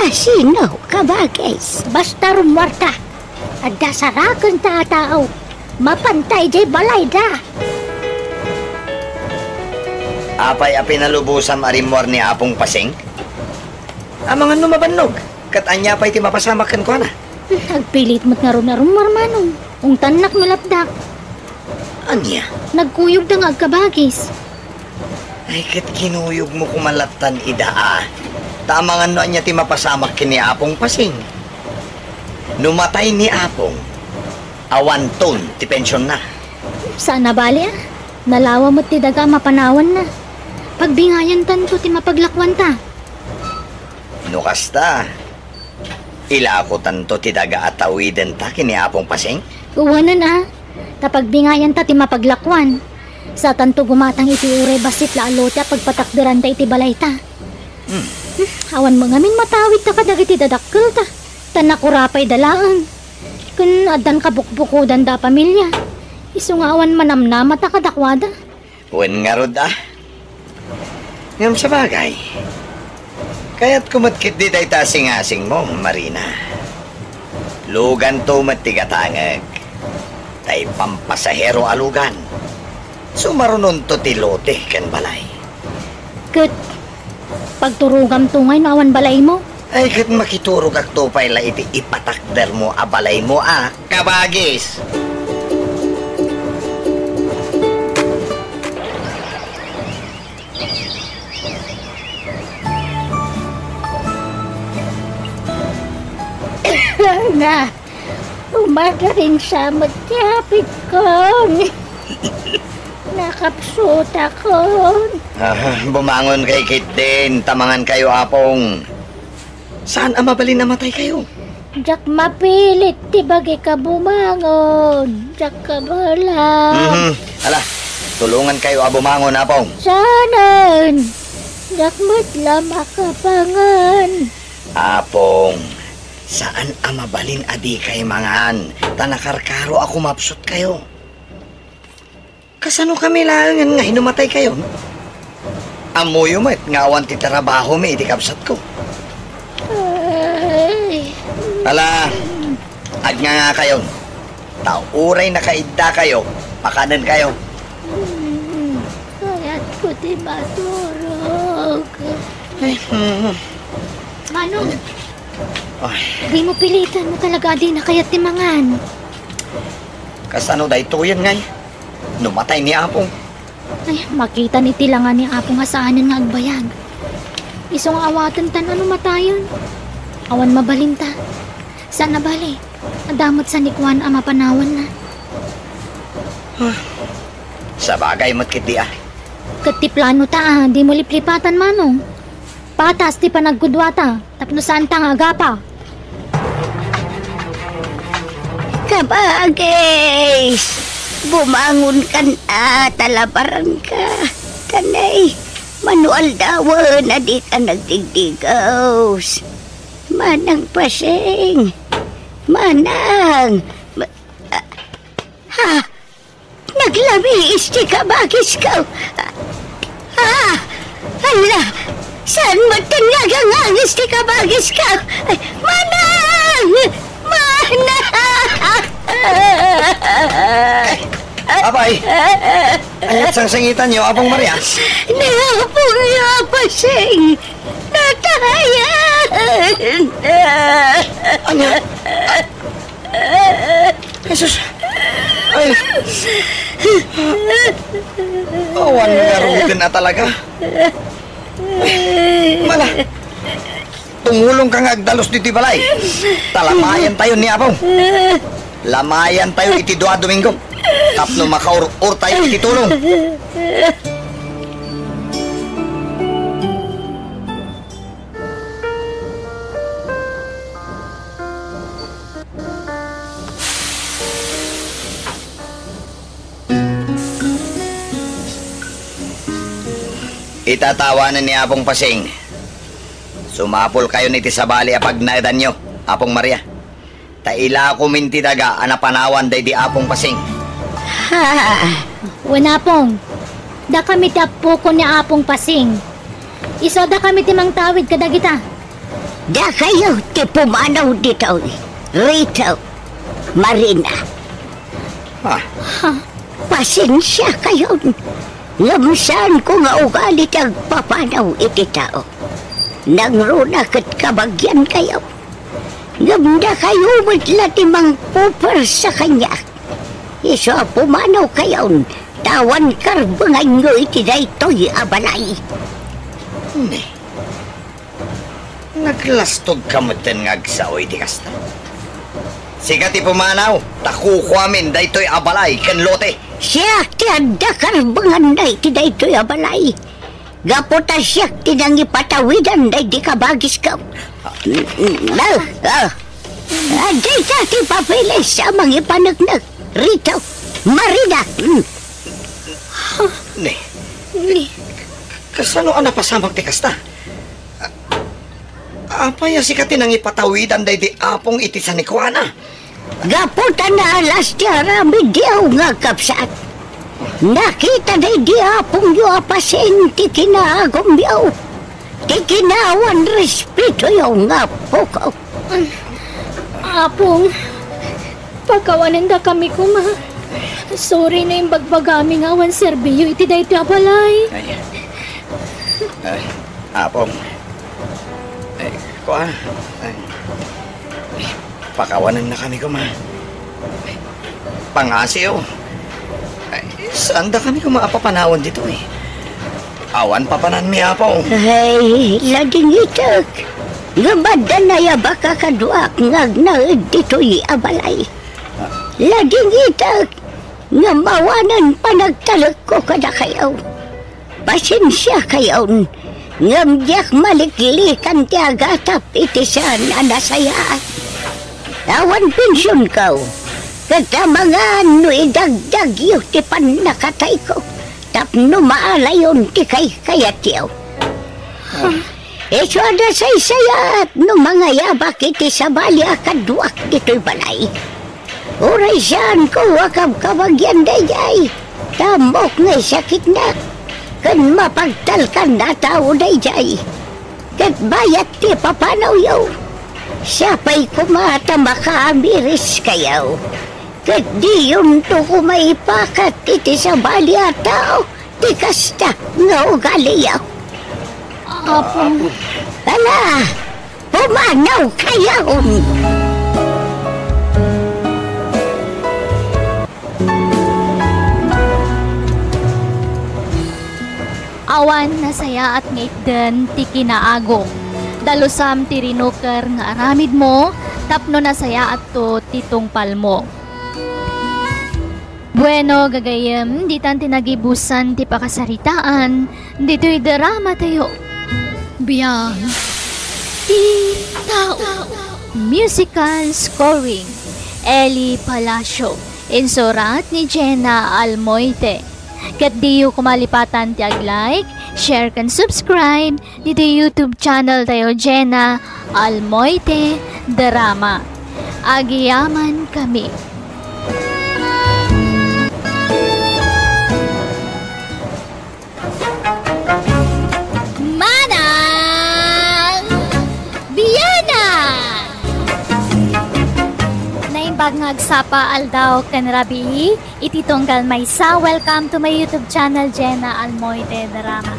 Asino, kabagis? Basta rummuarta. Adda sarakenta a tao. Mapanta idiay balayda. Apay a pinalubosam a rimmuar ni Apong Pasing? Amangan no mabannog, ket ania pay ti mapasamak kenkuana? Agpilit met ngarud a rummuar, Manong. Ungtannak no lapdak. Ania? Nagkuyogda nga agkabagis. Ay, ket kinuyogmo koma lattan ida, a. Ta amangan no ania ti mapasamak ken ni Apong Pasing. No matay ni Apong, awanton ti pensionna. Saan a bali, a. Nalawa met ti daga a mapanawanna. Pagbingayantanto ti mapaglakuanta. No kasta, ilakotanto ti daga a tawidenta ken ni Apong Pasing? Uwanen a, ta pagbingayanta ti mapaglakuan. Satanto gumatang iti uray bassit la a lote a pagpatakderanda iti balayta. Hmm. Hmm, awan met ngamin matawidta kadagiti dadakkelta, ta nakurapayda laeng. Ken addan kabukbukodanda a pamilia, isu nga awan manamnamata kadakuada. Wen ngarud a. Ngem sabagay, kayatko met ketdi dayta a singasingmo, Marina. Luganto met ti gatangek, ta ipampasahero a lugan. Sumarunonto ti lote ken balay. Ket pagturogamto ngay no awan balaymo? Ay, ket makiturogakto pay la iti ipatakdermo a balaymo a, kabagis! Na, umadarinsa met ti apidkon. Nakapsutakon. Ah, bumangon kay ketdin, ta mangankayo, Apong. Saan a mabalin a mataykayo? Diak mapilit ti bagik a bumangon. Diak kabaelan. Mhm. Ala, tulongankayo a bumangon, Apong. Saanen. Diak met la makapangan. Apong, saan a mabalin a dikay mangan, ta nakarkaro a kumapsutkayo. Kasano kami laengen nga hinumatay kayon? Ammoyo met nga awan ti trabahomi iti kabsatko. Ay. Ala, agnganga kayon. Ta uray nakaiddakayo, pakanenkayo. Mm, kayatko ti maturog. Ay, mm. Manong, ay. Dimo pilitan no talaga a dina kayat ti mangan. Kasano daytoyen, ngay? No matay ni Apong? Ay, makitan iti langa ni Apong a saanen nga agbayag. Isu nga awaten tan a no matayen. Awan mabalinta. Saan a bale, adda met sanikuan a mapanawanna. Ah, sabagay met ketdi a. Ket ti planota a, dimo liplipatan, Manong. Patas ti panagkudwata tapno saanta nga agapa. Kabagis! Bumangonkan a, ta labaranka. Tanay, mano aldawen a dika nagdigdigaws. Manang Pasing! Manang! Ma-, ah, ha? Naglamiis ti kabagisko. Ah! Ala! Saan met ti nagangangis ti kabagisko? Ay, Manang! Manang! Apay! Ay, sangsangitanyo, Apong Maria? Ni Apongyo a Pasing! Natayan! Ania? Jesus! Ay! Awan ngaruden a talaga. Mala! Tumulongka nga agdalus ditoy balay. Ta lamayantayo ni Apong. Lamayantayo iti dua a Domingo. Tapno makaur-urtayo iti tulong. Itatawanen ni Apong Pasing. Sumapulkayon iti sabali a pagnaedanyo, Apong Maria. Ta ilakomin ti daga a napanawan daydi Apong Pasing. Ha? Wen, Apong, dakami ti appokon ni Apong Pasing. Isu a dakami ti mangtawid kadagita. Dakayo ti pumanaw ditoy, Rito, Marina. Ha? Ha? Pasensiakayon, ngem saanko nga ugali ti agpapanaw iti tao. Nangruna ket kabagiankayo. Ngem dakayo met la ti mangpupersa kaniak. Isu a pumanawkayon, ta awan karbenganyo iti daytoy a balay. Ne, naglastogka metten nga agsao iti kasta. Sika ti pumanaw, ta kukuamin daytoy a balay ken lote. Siak ti adda karbenganna iti daytoy a balay. Gapu ta siak ti nangipatawidan daydi kabagisko. Ah, ah, ah. Dayta ti papeles a mangipaneknek, Rito, Marina. Mm. Ne. Ne. Kasano a napasamak ti kasta? Apay a sika ti nangipatawidan daydi Apong iti sanikuana? Gapu ta naalas ti aramidyo nga agkabsat. Nakita daydi Apongyo a Pasing ti kinaagumyo, ti kinaawan respetoyo nga appoko. Apong, pakawanendakami koma. Sorry no imbagbagami nga awan serbiyo iti daytoy a balay. Ay. Ay, Apong. Ay, kua. Ay. Pakawanennakami koma. Pangasiyo. Ay, saandakami koma a papanawan ditoy? Awan papananmi, Apong. Ay, ladingitek. Ngem adda nayabak a kaduak nga agnaed ditoy a balay. Ladingitek. Ngem awanen panagtalekko kadakayo. Pasensiakayon, Ngem diak maliklikan ti agatap iti saan a nasayaat. Awan pensionko, ket amangan no idagdagyo ti pannakatayko tapno maalayon ti kaykayatyo. Isu a nasaysayaat no mangayabak iti sabali a kaduak ditoy balay. Uray saanko a kabkabagian daydiay, ta ammok nga isakitna, ken mapagtalkan a tao daydiay. Ket bayat ti papanawyo, sapay koma ta makaamiris kayo, ket diyonto koma ipakat iti sabali a tao ti kasta nga ugaliyo. Apo. Ala, pumanaw kayon! Awan nasayaat nga itden ti kinaagum. Dalusam ti rinuker nga aramidmo tapno nasayaatto ti tungpalmo. Bueno, gagayyem, ditan ti nagibusan ti pakasaritaan ditoy drama tayo. Biag ti tao. Musical scoring, Eli Palacio. Insurat ni Jenna Almoite. Ket diyo koma lipatan ti ag-like, share, ken subscribe ditoy YouTube channel tayo, Jenna Almoite Drama. Agyamankami. Manang Bianang! Naimbag nga agsapa aldaw ken rabii iti tunggal maysa. Welcome to my YouTube channel, Jenna Almoite Drama.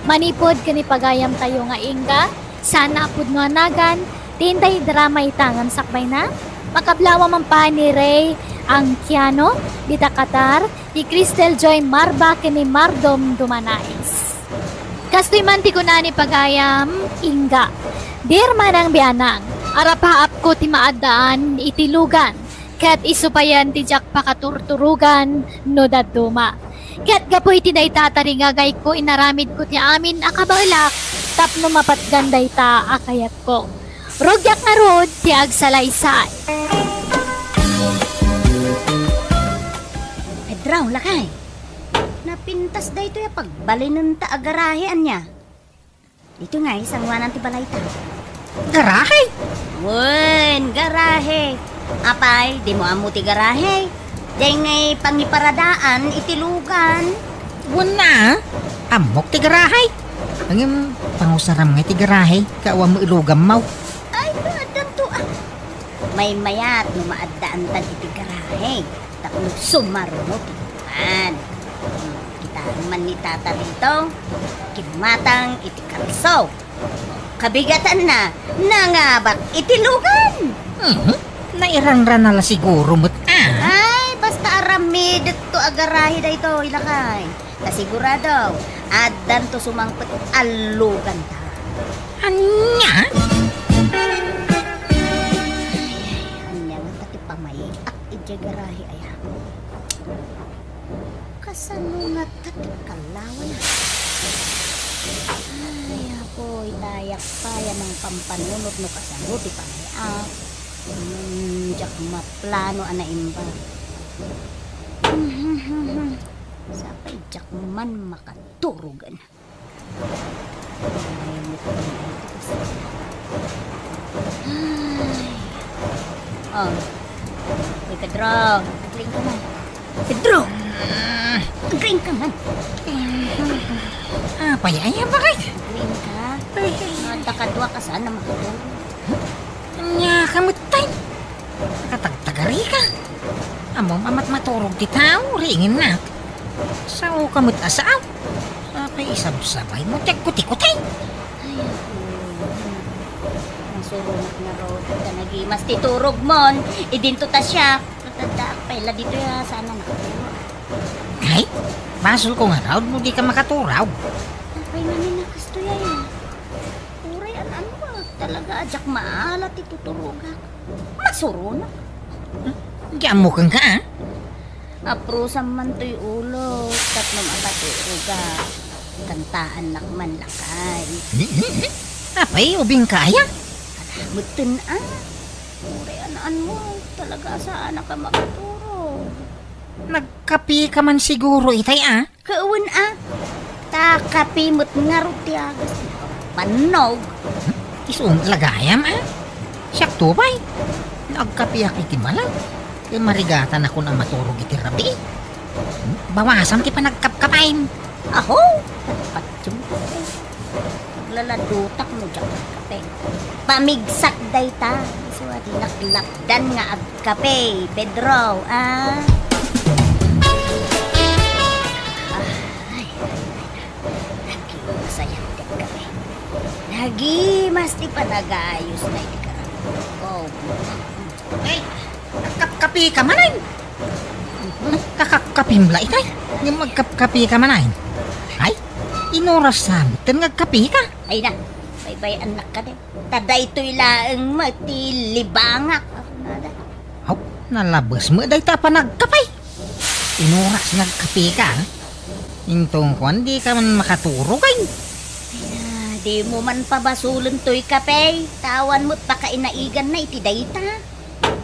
Manipud ken ipagayam tayo nga ingga, saan a pudno a nagan ti intay drama ita ngem sakbayna, makablawa man pay ni Ray Angkiano, dita Qatar, ni Cristel Joy Marba ken ni Mardom Dumanais. Kastoy man ti kuna ni pagayam, ingga. Dear Manang Bianang, arapaapko ti maaddaan iti lugan, ket isu payen ti diak pakaturturogan no dadduma. Ket gapu iti dayta, taringagayko, inaramidko ti amin a kabaelak tapno mapatgan dayta a kayatko. Rugiak ngarud ti agsalaysay. Pedro, lakay. Napintas daytoy a pagbalinenta a garahe, ania? Ditoy ngay, sanguanan ti balayta. Garahe? Wen, garahe. Apay, dimo ammo ti garahe? Diay ngay pangiparadaan iti lugan. Wen a, ammok ti garahe. Ngem pangusaram ngay ti garahe, ket awan met luganmo. Ay, addanto a. Maymayat no maaddaantan iti garahe tapno sumaruno ti lugan. Hmm, kitaem man ni Tata dito, kimmatang iti kalso. Kabigatanna, nangabak iti lugan. Mhm. Nairangran na la siguro met a. Ay, basta aramidekto a garahe daytoy, lakay. Ta sigurado, addanto sumangpet a luganta. Ania? Ay, ay, ania ngata ti pamay-ak idiay garahe aya? Kasano ngata ti kallawan? Ay, apoy, dayak pay a mangpampanunot no kasano ti pamay-ak. Hmm, diak maplano a naimbag. Sapay diak man makaturogan. Ay. Oh. Uy, Pedro. Agriing ka man. Pedro! Agriing ka man. Apay, ay, bakit? Agriing ka. Ay, ay, ay. Adda kadua ka saan a makatulog. Ania ka met tay? Nakatagtagari ka. Ammom a matmaturog ti tao, riingennak. Sao ka met a sao. Apay isabsabaymo ti agkutikutay? Ay, apo. Masuronak ngarud ta nagimas ti turogmon. Idinto ta siak. Ket addaak pay la ditoy a saan a nakaturo. Ay, basolko ngarud no dika makaturaw. Apay ngamin a kastoy aya? Uray an-annuak talaga a diak maala ti tuturogak. Masuronak. Hmm? Di ammo kenka, a? Aprusam man toy ulok tapno makaturogak. Kantaannak man, lakay. Apay, ubingka aya? Ala, metten a. Uray an-anmo, talaga a saannak a makaturog. Nagkapika man siguro itay a? Ket wen a. Ta kape met ngarud ti agas. Bannog. Isu met la gayam a? Siakto pay. No agkapeak iti malem, ket marigatanakon a maturog iti rabii. Bawasam ti panagkapkapaem. Aho! Patyon. Aglaladutak no diak agkape. Pamigsak dayta. Isu a dinak lapdan nga agkape, Pedro, a? Ay, ay, ay, ay. Nagimas ayan ti agkape. Nagimas ti panagayos na iti karan. Oh. Ay, nagkapkapika manen. Kakapkapem la itay. Ngem agkapkapika manen. Ay, inuras sa metten nga agkapika. Ay na, baybay-annak kadi. Ta daytoy laeng met ti libangak. Ako na da. Haw, nalabes met dayta a panagkape. Inuras nga agkapika, a? Inton kuan, dika man makaturog, ay. Ay na, dimo man pabasolen toy kape. Ta awan met pakainaiganna iti dayta.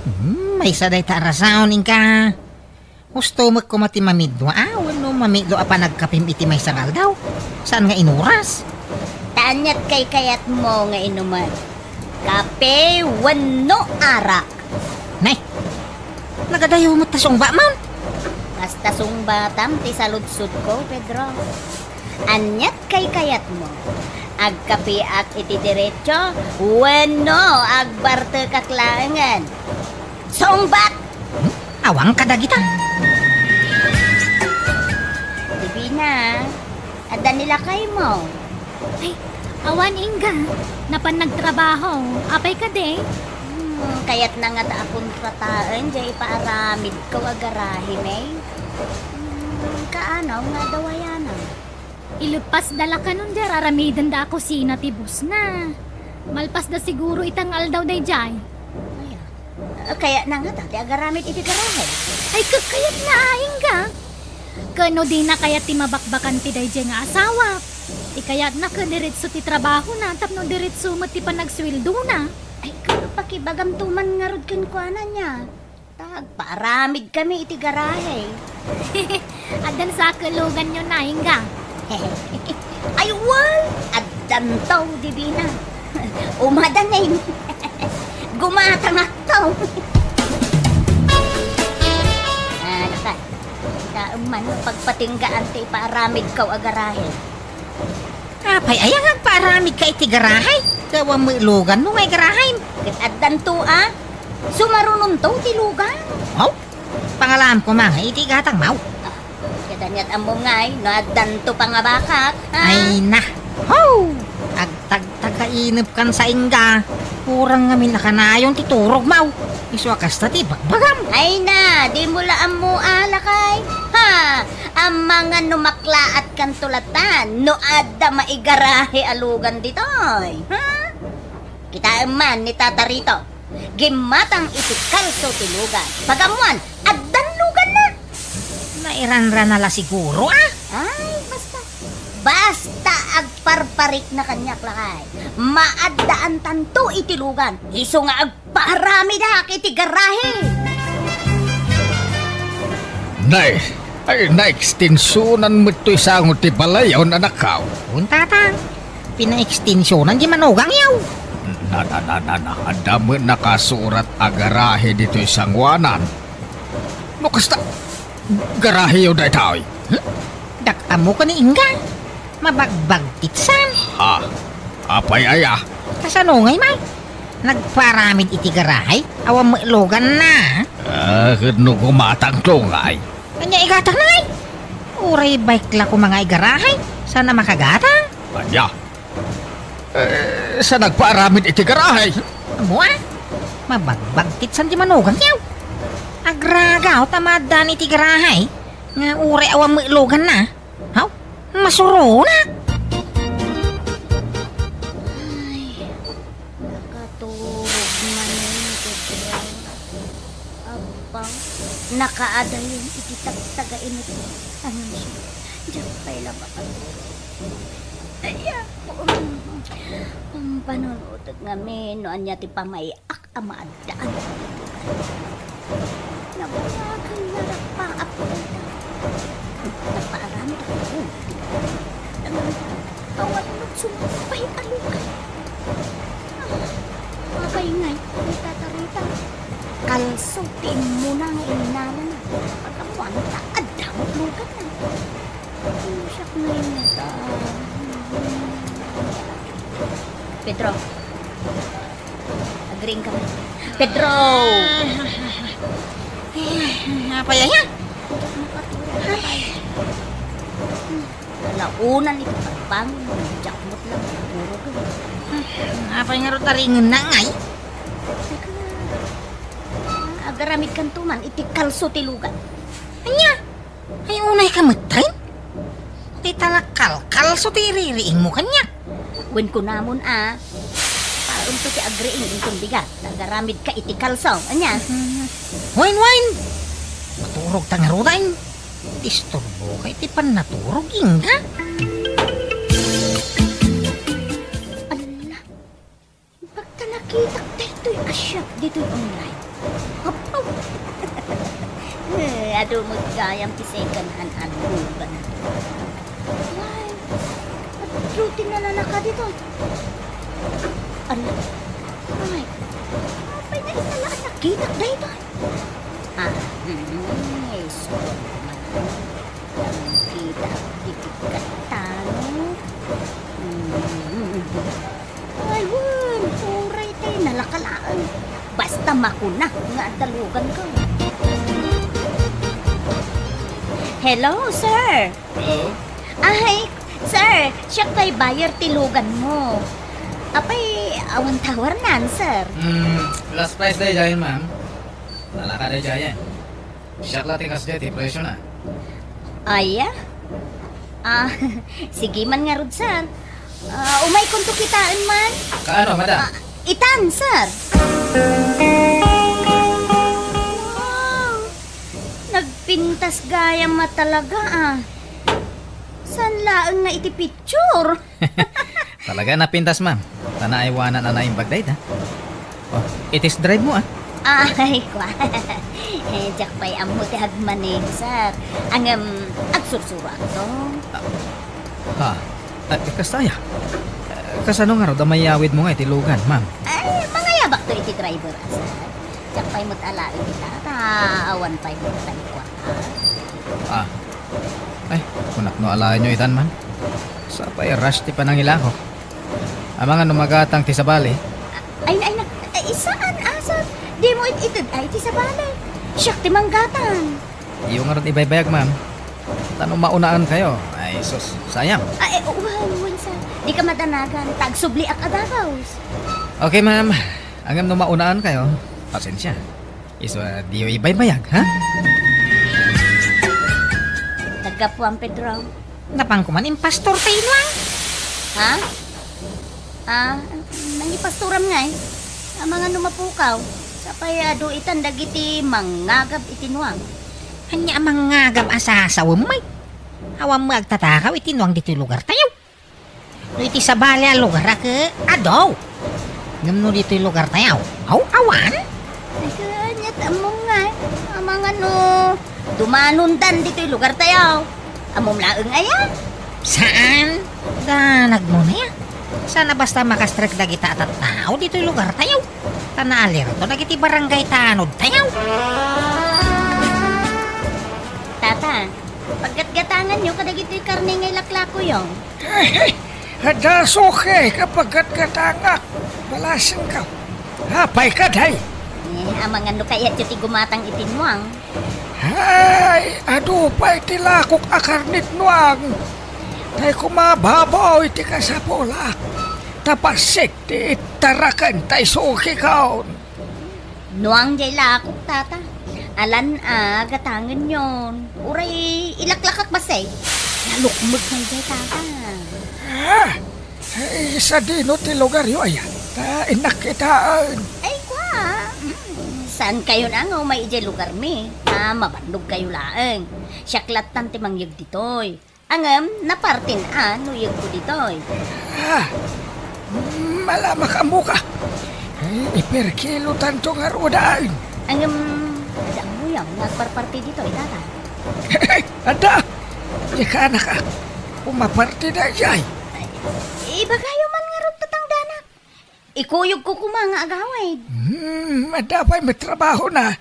Hmm, maysa dayta a rason, inka. Husto met koma ti mamidua, a, wenno mamidua a panagkapem iti maysa nga aldaw. Saan nga inuras? Ta aniat kaykayatmo nga inumek? Kape wenno arak? Nay, nagadayo met ta sungbatam. Basta sungbatam ti saludsodko, Pedro. Aniat kaykayatmo? Agkapeak iti diretso wenno agbartekak laengen? Sungbat! Hmm? Awan kadagita. Divina, adda ni lakaymo? Ay, awan, Inga. Napan nagtrabaho. Apay kadi? Hmm, kayatna ngata a kontrataen diay ipaaramidko a garahe, May. Hmm, kaano nga adda ayanna? Ileppasda la kanon diay ar-aramidenda a kusina ti bossna. Malpasda siguro ita nga aldaw daydiay. Ay, ah. Kayatna ngata ti agaramid iti garahe? Ay, ka-, kayatna, Inga. Ket no dina kayat ti mabakbakan ti daydiay nga asawa, ti kayatna ket diretso ti trabahona tapno diretso met ti panagsueldona. Ay, ket pakibagamto man ngarud kenkuana nia. Ta agpaaramidkami iti garahe. Addan sa a luganyo, Inga? Ay, wen, addanto, Divina. Umadanen. Gumatangakto. Ah, lakay. Daan man no pagpatinggaan ti ipaaramidko a garahe. Apay aya nga agpaaramidka iti garahe? Awan met luganmo nga igarahem. Ket addanto a, sumarunonto ti lugan. Aw, pangalaam koma nga iti gatangmo. Ah, ket aniat ammom ngay, no addanto pangabakak, ha? Ay na. Ho! Agtagtagainepkan sa Inga. Kurang ngamin a kanayon ti turogmo. Isu a kasta ti bagbagam. Ay na, dimo la ammo a, lakay. Ha! Amangan no maklaatkanto latan no adda maigarahe a lugan ditoy. Ha? Kitaem man ni Tata Rito. Gimmatang iti kalso ti lugan. Pag-ammoan, addan luganna. Nairanrana la siguro, a? Ay, basta. Basta agparparikna kaniak, lakay. Maaddaantanto iti lugan. Isu nga ag- Paaramidak iti garahe. Nay, ay, naekstensionan met toy sango ti balayon, anakko. Wen, Tatang. Pinaekstensionan ti manugangyo. Na, na, na, na, na. Adda met nakasurat a garahe ditoy sangoanan. No kasta, garaheyo daytoy. Hmm? Dak-, ammo ken ni Inga. Mabagbagtitsan. Ha? Apay aya? Kasano ngay, May? Nagpaaramid iti garahe? Awan met luganna. Ah, ket no gumatangto ngay? Ania igatangna ngay? Uray bike la koma nga igarahe, saan a makagatang? Ania? Eh, sa nagpaaramid iti garahe? Ammo a? Mabagbagtitsan ti manugangyo. Agragaw ta maaddaan iti garahe, nga uray awan met luganna. Haw? Masuronak! Ay, nakaturog manen ti Pedro. Apaw, nakaadayon iti tagtagainep. Ano siya? Diak pay la makaturog. Ay, ako. Pampanunutek ngamin no ania ti pamay-ak a maaddaan. Nabayagan nga rakpa a pulta. Napaaramid ako. Awan met sumpay a lugar. Ah, apay ngay, ni Tata Rita. Kalso ti immuna nga innalana. Pagkakuan ta, adda met lugarna. Siak ngamin ta. Pedro. Agriing ka man. Pedro! Apay aya? Ay. Alauna iti pagbangon, diak met la maturog. Apay ngarud a ringenna ngay? Agaramidkanto man iti kalso ti lugar. Ania? Ay, unay ka metten? Ti talakalkalso ti iririingmo kaniak. Wen kunamon a, paunto ti agriing inton bigat, agaramidka iti kalso. Ania? Mhm. Wen, wen! Maturog ta ngaruden. Disturboka iti pannaturog, ingga. Ala, imbag ta nakitak daytoy a shop ditoy online. Apo! Eh, adu met gayam ti second hand a lugar. Ay, adu ti nalalaka ditoy. Ala, ay, apay nga ita la a nakitak daytoy? Ah, mm, isu man. Nakita ti pikkatano. Mm. Ay, wen, uray ti nalaka laeng. Basta makuna nga adda lugarko. Hello, sir. Hello? Ay, sir, siak pay buyer ti lugarmo. Apay, awan tawarnan, sir? Hmm, last price daydiay, ma'am. Nalaka daydiay. Siak la ti kasdiay ti presiona. Aya? Ah, sige man ngarud, sir. Ah, umaykonto kitaen man. Kaano, madam? Ah, itan, sir. Wow! Nagpintas gayam a talaga, ah. Saan laeng nga iti picture? Talaga napintas, ma'am. Ta naaywanan a naimbag dayta. Oh, i-test drive mo, ah. Ay, kwa. Eh, diak pay ammo ti agmaneho, sir. Ngem, agsursuro akto. Ah, ha? Ah, eh, kasta aya? Eh, kasano ngarud a mayawid mo nga iti lugan, ma'am? Ay, mangayabakto iti driver, ah, sir. Diak pay met alaen ita, ta awan pay met pay kwarta. Ah. Ay, kunak no alaenyo itan, ma'am. Sapay rush ti panangilako. Amangan no magatang ti sabali. Ay na, ay na. Ay, saan, ah, sir? Dimo it-ited ay ti sabali. Siak ti manggatang. Iyo ngarud ibaybayag, ma'am. Ta no maunaankayo, ay sus, sayang. Ay, wen, wen, sir. Dika madanagan, ta agsubliak a dagaws. Okay, ma'am. Ngem no maunaankayo, pasensia. Isu a diyo ibaybayag, ha? Naggapuam, Pedro. Napanko man impastor ti inuang. Ha? Ah, nangipastoram ngay? Amangan no mapukaw. Sapay adu itan dagiti mangngagab iti nuang. Ania a mangngagab a sasawem, may? Awan met agtatakaw iti nuang ditoy lugartayo. No iti sabali a lugar a ke-, adu. Ngem no ditoy lugartayo, aw, awan? Ay, ket ammom ngay, amangan no dumanondan ditoy lugartayo. Ammom laeng aya? Saan? Danagmo aya? Saan a basta makastrek dagita a tattao ditoy lugartayo? Ta naalerto dagiti barangay tanodtayo. Tata, paggatgatanganyo kadagitoy karne nga ilaklakoyo. Adda suki nga paggatgatangak, balasengko. Apay kadi? Eh, amangan no kayatyo ti gumatang iti nuang. Ay, adu pay ti lakok a karne ti nuang. Tay koma babaw iti kasapulak. Ta bassit ti ittaraken tay sukikon. Nuang jay lakok, tata. Alan a gatangenyon. Uray ilaklakak bassit. Nalukmeg man jay, tata. Ah, eh, sadino ti lugaryo aya? Ta innak kitaen. Ay, kwa. Mm, saankayon a nga umay idiay lugarmi. Ah, mabannogkayo laeng. Siak lattan ti mangyeg ditoy. Ngem, napartin a nuyegko ditoy. Ah, malamak ammoka. Eh, iperkilotanto ngarud. Ngem, adda ammoyo nga agparparti ditoy, tata? Adda! Di kanaka. Umaparti daydiay. Ay, ibagayo man ngarud, tatangdanak. Ikuyogko koma nga agawid. Hmm, adda pay met trabahona.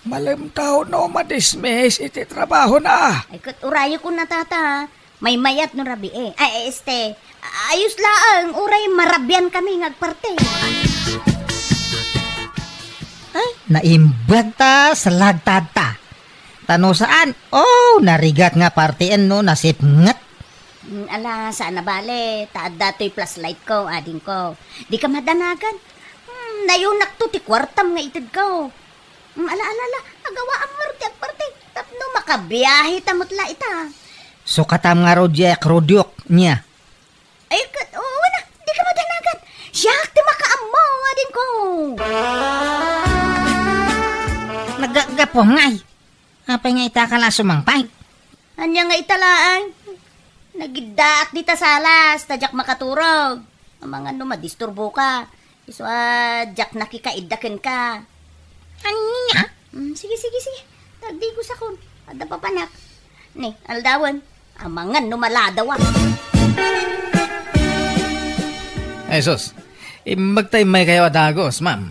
Malem ta no madismiss iti trabahona. Ay, ket urayekon a, tata. Maymayat no rabii. Ay, este, ayos laeng, uray marabian kami nga agparti. Ay, naimbag ta, salagtad ta. Ta no saan, oh, narigat nga partien no nasipnget. Mm, ala, saan a bale, ta adda toy flashlight ko, adingko. Dika madanagan. Hmm, nayonakto ti kuartam nga itedko. Mm, ala, ala, ala, agawaam ngarud ti agparti. Tapno makabiahe ta met la ita. Sukatam ngarud diay a krudiok, nia. Ay, ket, oo na, dika madanagan. Siak ti makaammo, adingko. Naggapuam ngay. Apay nga ita ka la sumangpet? Ania nga ita laeng? Nagiddaak dita salas, ta diak makaturog. Amangan no madisturboka. Isu a diak nakikaidda kenka. Ania? Mm, sige, sige, sige. Tagdigosakon. Adda papanak. Ni, aldawen. Amangan no maladawa. Ay, sus. Imbag ta immaykayo a dagus, ma'am.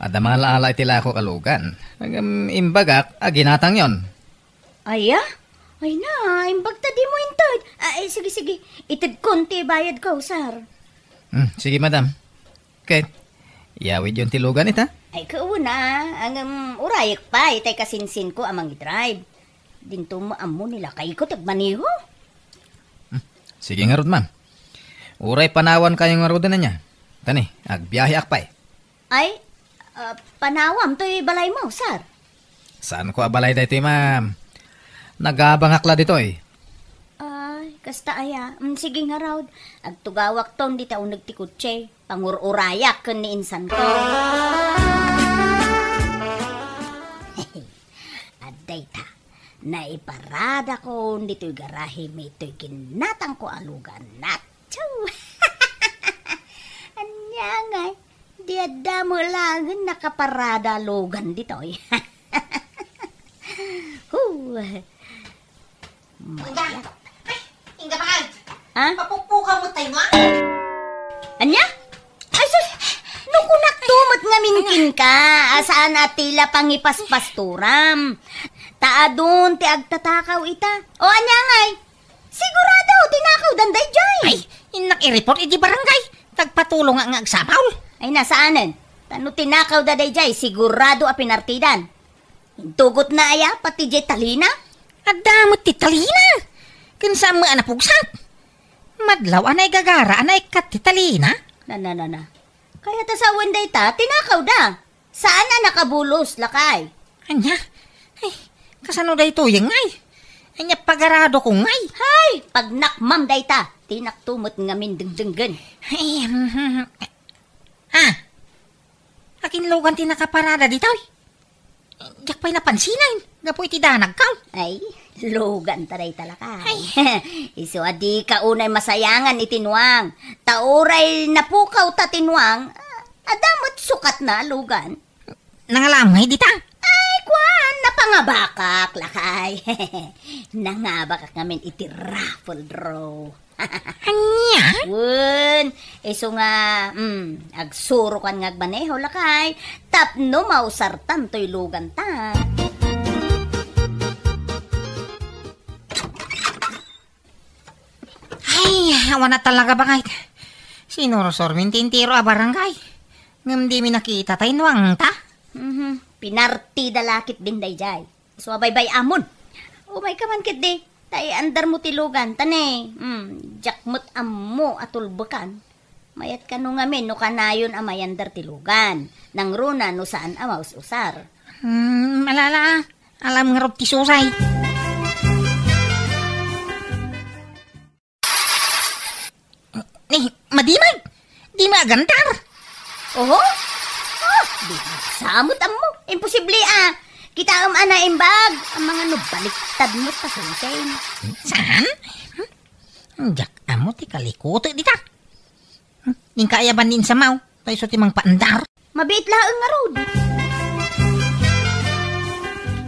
Adda mangala-ala iti lakok a lugan. Ngem imbagak a ginatangyon. Aya? Ay na, imbag ta dimo inted. Ay, sige, sige. Itedkon ti bayadko, sir. Hmm, sige, madam. Ket, iyawidyon ti lugan ita? Ay, kauna, ngem urayek pay, tay kasinsinko a mangidrive. Dinto mo ammo ni lakayko ti agmaneho. Hmm, sige ngarud, ma'am. Uray panawankayo ngaruden ania. Tani, agbiaheak pay. Ay, ah, panawam toy balaymo, sir? Saanko a balay daytoy, ma'am. Nagabangak la ditoy. Ay, kasta aya. Mm, sige ngarud. Agtugawakton dita uneg ti kotse. Pangur-urayak ken ni insanko. Adda ita. Naiparadakon ditoy garahe mi toy ginatangko a lugan. Atsu! Ania ngay? Di adda met laengen nakaparada a lugan ditoy. Hu. Inda. Ay, inda bakal. Ha? Papukpukaw mo tayo, ha? Ania? Ay, sus! No kunakto met ngamin kenka, a saan a ti la pangipaspasturam. Ta adun ti agtatakaw ita. O, ania ngay? Sigurado, tinakawdan daydiay. Ay, innak i-report iti barangay. Tagpatulong nga, nga agsapul. Ay, na, saanen? Ta no tinakawda daydiay, sigurado a pinartidan. Intugotna aya, pati diay talina? Adda met ti talina. Ken saan met a napugsak. Madlaw a naigagara a naikkat ti talina. Na, na, na, na. Kayat a sawen dayta, tinakawda. Saan a nakabulos, lakay? Ania? Ay, kasano daytoy ngay? Ania pagaradok ngay? Hay, pagnakmam dayta. Tinakto met ngamin dengdenggen. Ay, mhm. Ah, akin lugan ti nakaparada ditoy? Diak pay napansinan, gapu iti danagkaw. Ay, lugan ta dayta, lakay. Ay. Isu a dika unay masayangan iti nuang. Ta uray napukawta ti nuang, adda met sukatna a lugan. Nangalam ngay dita? Ay, kuan, napangabakak, lakay. Nangabakak ngamin iti raffle draw. Ania? Wen, isu nga, mm, agsurokan nga agmaneho, lakay, tapno mausartan toy luganta. Ay, awan a talaga, bakit? Sinursormin ti entero a barangay. Ngem dimi nakita tay nuangta. Mhm. Pinartida la ketdin daydiay. Isu a baybay-amon. Umayka man ketdi, ta iandarmo ti lugan, ta ne, mm, diak met ammo a tulbekan. Mayat kano ngamin no kanayon a mayander ti lugan. Nangruna no saan a maus-usar. Hmm, alala, alam ngarud ti susay. Ni, madimag! Dima agandar! Oho? Ah, di, sa met ammo. Imposible, ah. Kitaem a naimbag, a mangano baliktad mo ta, Sensei. Saan? Hmm? Diak ammo ti kalikutek dita. Hmm? Ning kaayaban ni insamaw, ta isu ti mangpaandar. Mabiit laeng ngarud.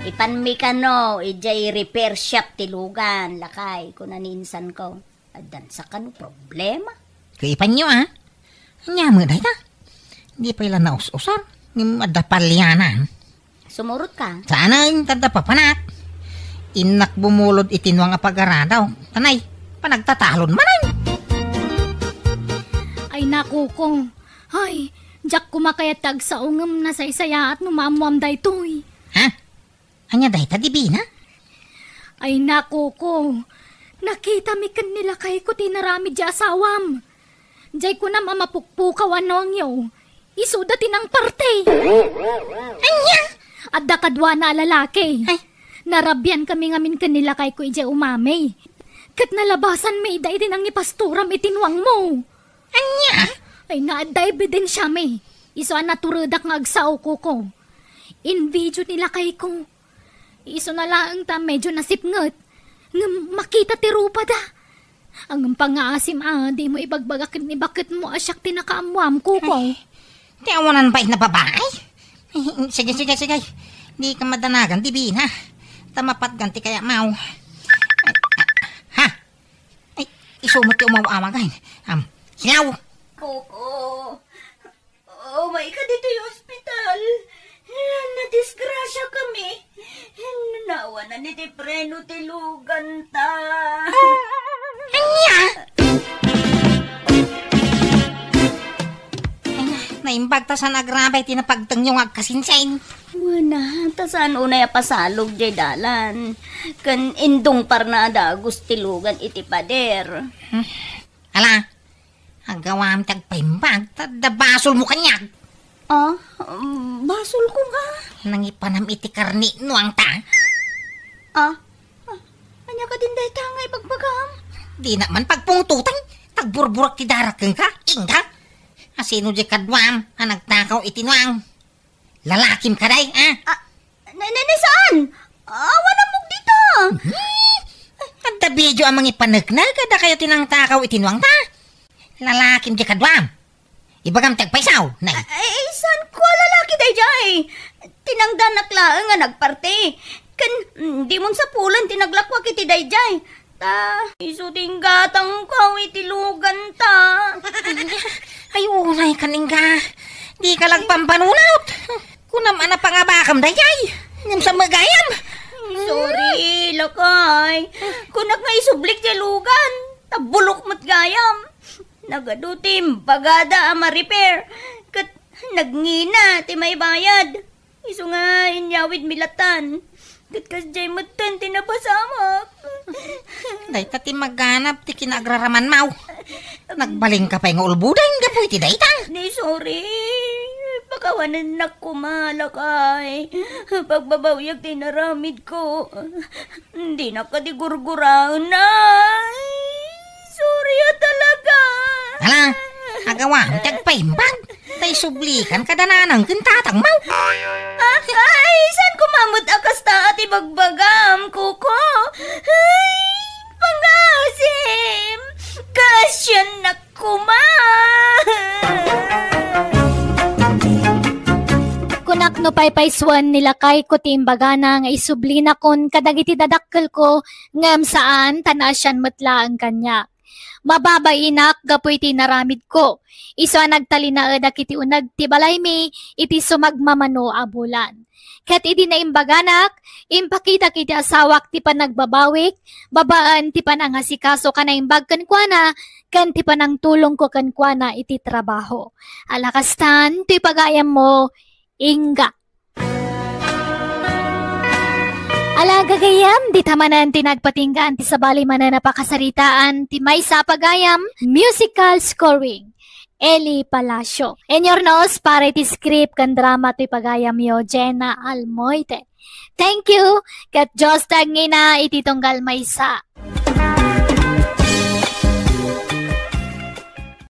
Ipanmi kano, idiay repair shop ti lugan, lakay, kuna ni insanko. Addan sa kano problema? Kuipanyo, a? Ania met dayta? Di pay la naus-usar, ngem adda palianan. Sumurot ka? Saan, tadda papanak. Innak bumulod iti nuang a pagaradaw. Tanay, panagtatalon manen. Ay, nakuko. Ay, diak koma kayat ti agsao ngem nasaysayaat no maammoam daytoy. Ha? Ania dayta, Divina? Ay, nakuko. Nakitami ken ni lakayko ti inaramid ti asawam. Jay kunam a mapukpukaw a nuangyo. Isuda ti nangparte. Ania? Adda kaduana a lalaki. Ay. Narabiankami ngamin ken ni lakayko idiay umami. Ket nalabasanmi ida iti nangipastoram iti nuangmo. Ania? Ay, naadda ebidensiami. Isu a naturedak nga agsao, kuko. Invideo ni lakayko. Isuna laeng ta medio nasipnget. Ngem makita ti rupada. Ngem pangngaasim a, dimo ibagbaga ken ni baketmo a siak ti nakaammoam, kuko. Ay, ti awanan pay nga babai? Ay, sige, sige, sige. Dika madanagan, Divina. Ta mapatgan ti kayatmo. Ay, ha? Ay, isu met ti umaw-awag, ay. Am, sinaw? Kuko. Umayka ditoy ospital. Nadisgrasiakami. Nawanan iti preno ti luganta. Ania? Ay, naimbag ta saan agrabay ti napagtengyo nga agkasinsin. Wen a, ta saan unay a pasalog jay dalan. Ken indungparna a dagus ti lugan iti pader. Hmm. Ala, agawam ti agpaimbag, ta adda basolmo kaniak. Ah, um, basolko nga. Nangipanam iti karne nuangta. Ah, ah, ania kadin dayta nga ibagbagam? Dina man pagpungtotan, ta agburburak ti darak kenka, Inga. Asino di kaduam a nagtakaw iti nuang? Lalakim kadi, a? Ah, na, na, na, saan? Awan ammok dita. Hmm? Adda video a mangipaneknek, adda kayo ti nangtakaw iti nuangta. Lalakim di kaduam. Ibagam ti agpaysaw, nay. Ay, ay, saan ko a lalaki dayjay? Tinangdanak laeng nga nagparte. Ken, mm, di mon sapulan ti naglakwak iti dayjay. Ta, isu ti inggatangko iti luganta. Ay, unay ka, Inga. Di ka lagpampanunot. Kunam a napangabakam dayjay. Ngem sa magayam. Sorry, lakay. Kunak nga isublik ti lugan. Ta bulok met gayam. Nagadu ti imbagada a ma-repair. Ket nagngina ti maibayad. Isu nga inyawidmi latan. Ket kasdiay metten ti napasamak. Dayta ti maganap ti kinaagraramanmaw. Nagbalinka pay nga ulboden gapu iti dayta. Ni, sorry. Pakawanennak koma, lakay. Pagbabawiak ti inaramidko. Dinak kadi gurguraen, ay. Sorry a talaga. Hala, agawam ti agpaimbag. Ta isublikan kada nanang ken tatangmo. Ah, ay, saan koma met a kasta a ti bagbagam, Kuko? Ay, pangngaasim. Kaasiannak koma. Kunak no paypaysuen ni lakayko ti imbagana nga isublinakon kadagiti dadakkelko, ngem saan ta naasian met laeng kaniak. Mababainak gapu iti inaramidko. Isu a nagtalinaedak iti uneg ti balaymi iti sumagmamano a bulan. Ket idi naimbaganak, impakitak iti asawak ti panagbabawik babaen ti panangasikaso a naimbag kenkuana ken ti panangtulongko kenkuana iti trabaho. Ala kastan, toy pagayammo, Inga. Ala, gagayyem, dita manen ti nagpatinggaan ti sabali manen a pakasaritaan ti maysa a pagayam, musical scoring, Eli Palacio. Inurnos para iti script ken drama toy pagayamyo, Jenna Almoite. Thank you, ket Dios ti agngina iti tunggal maysa.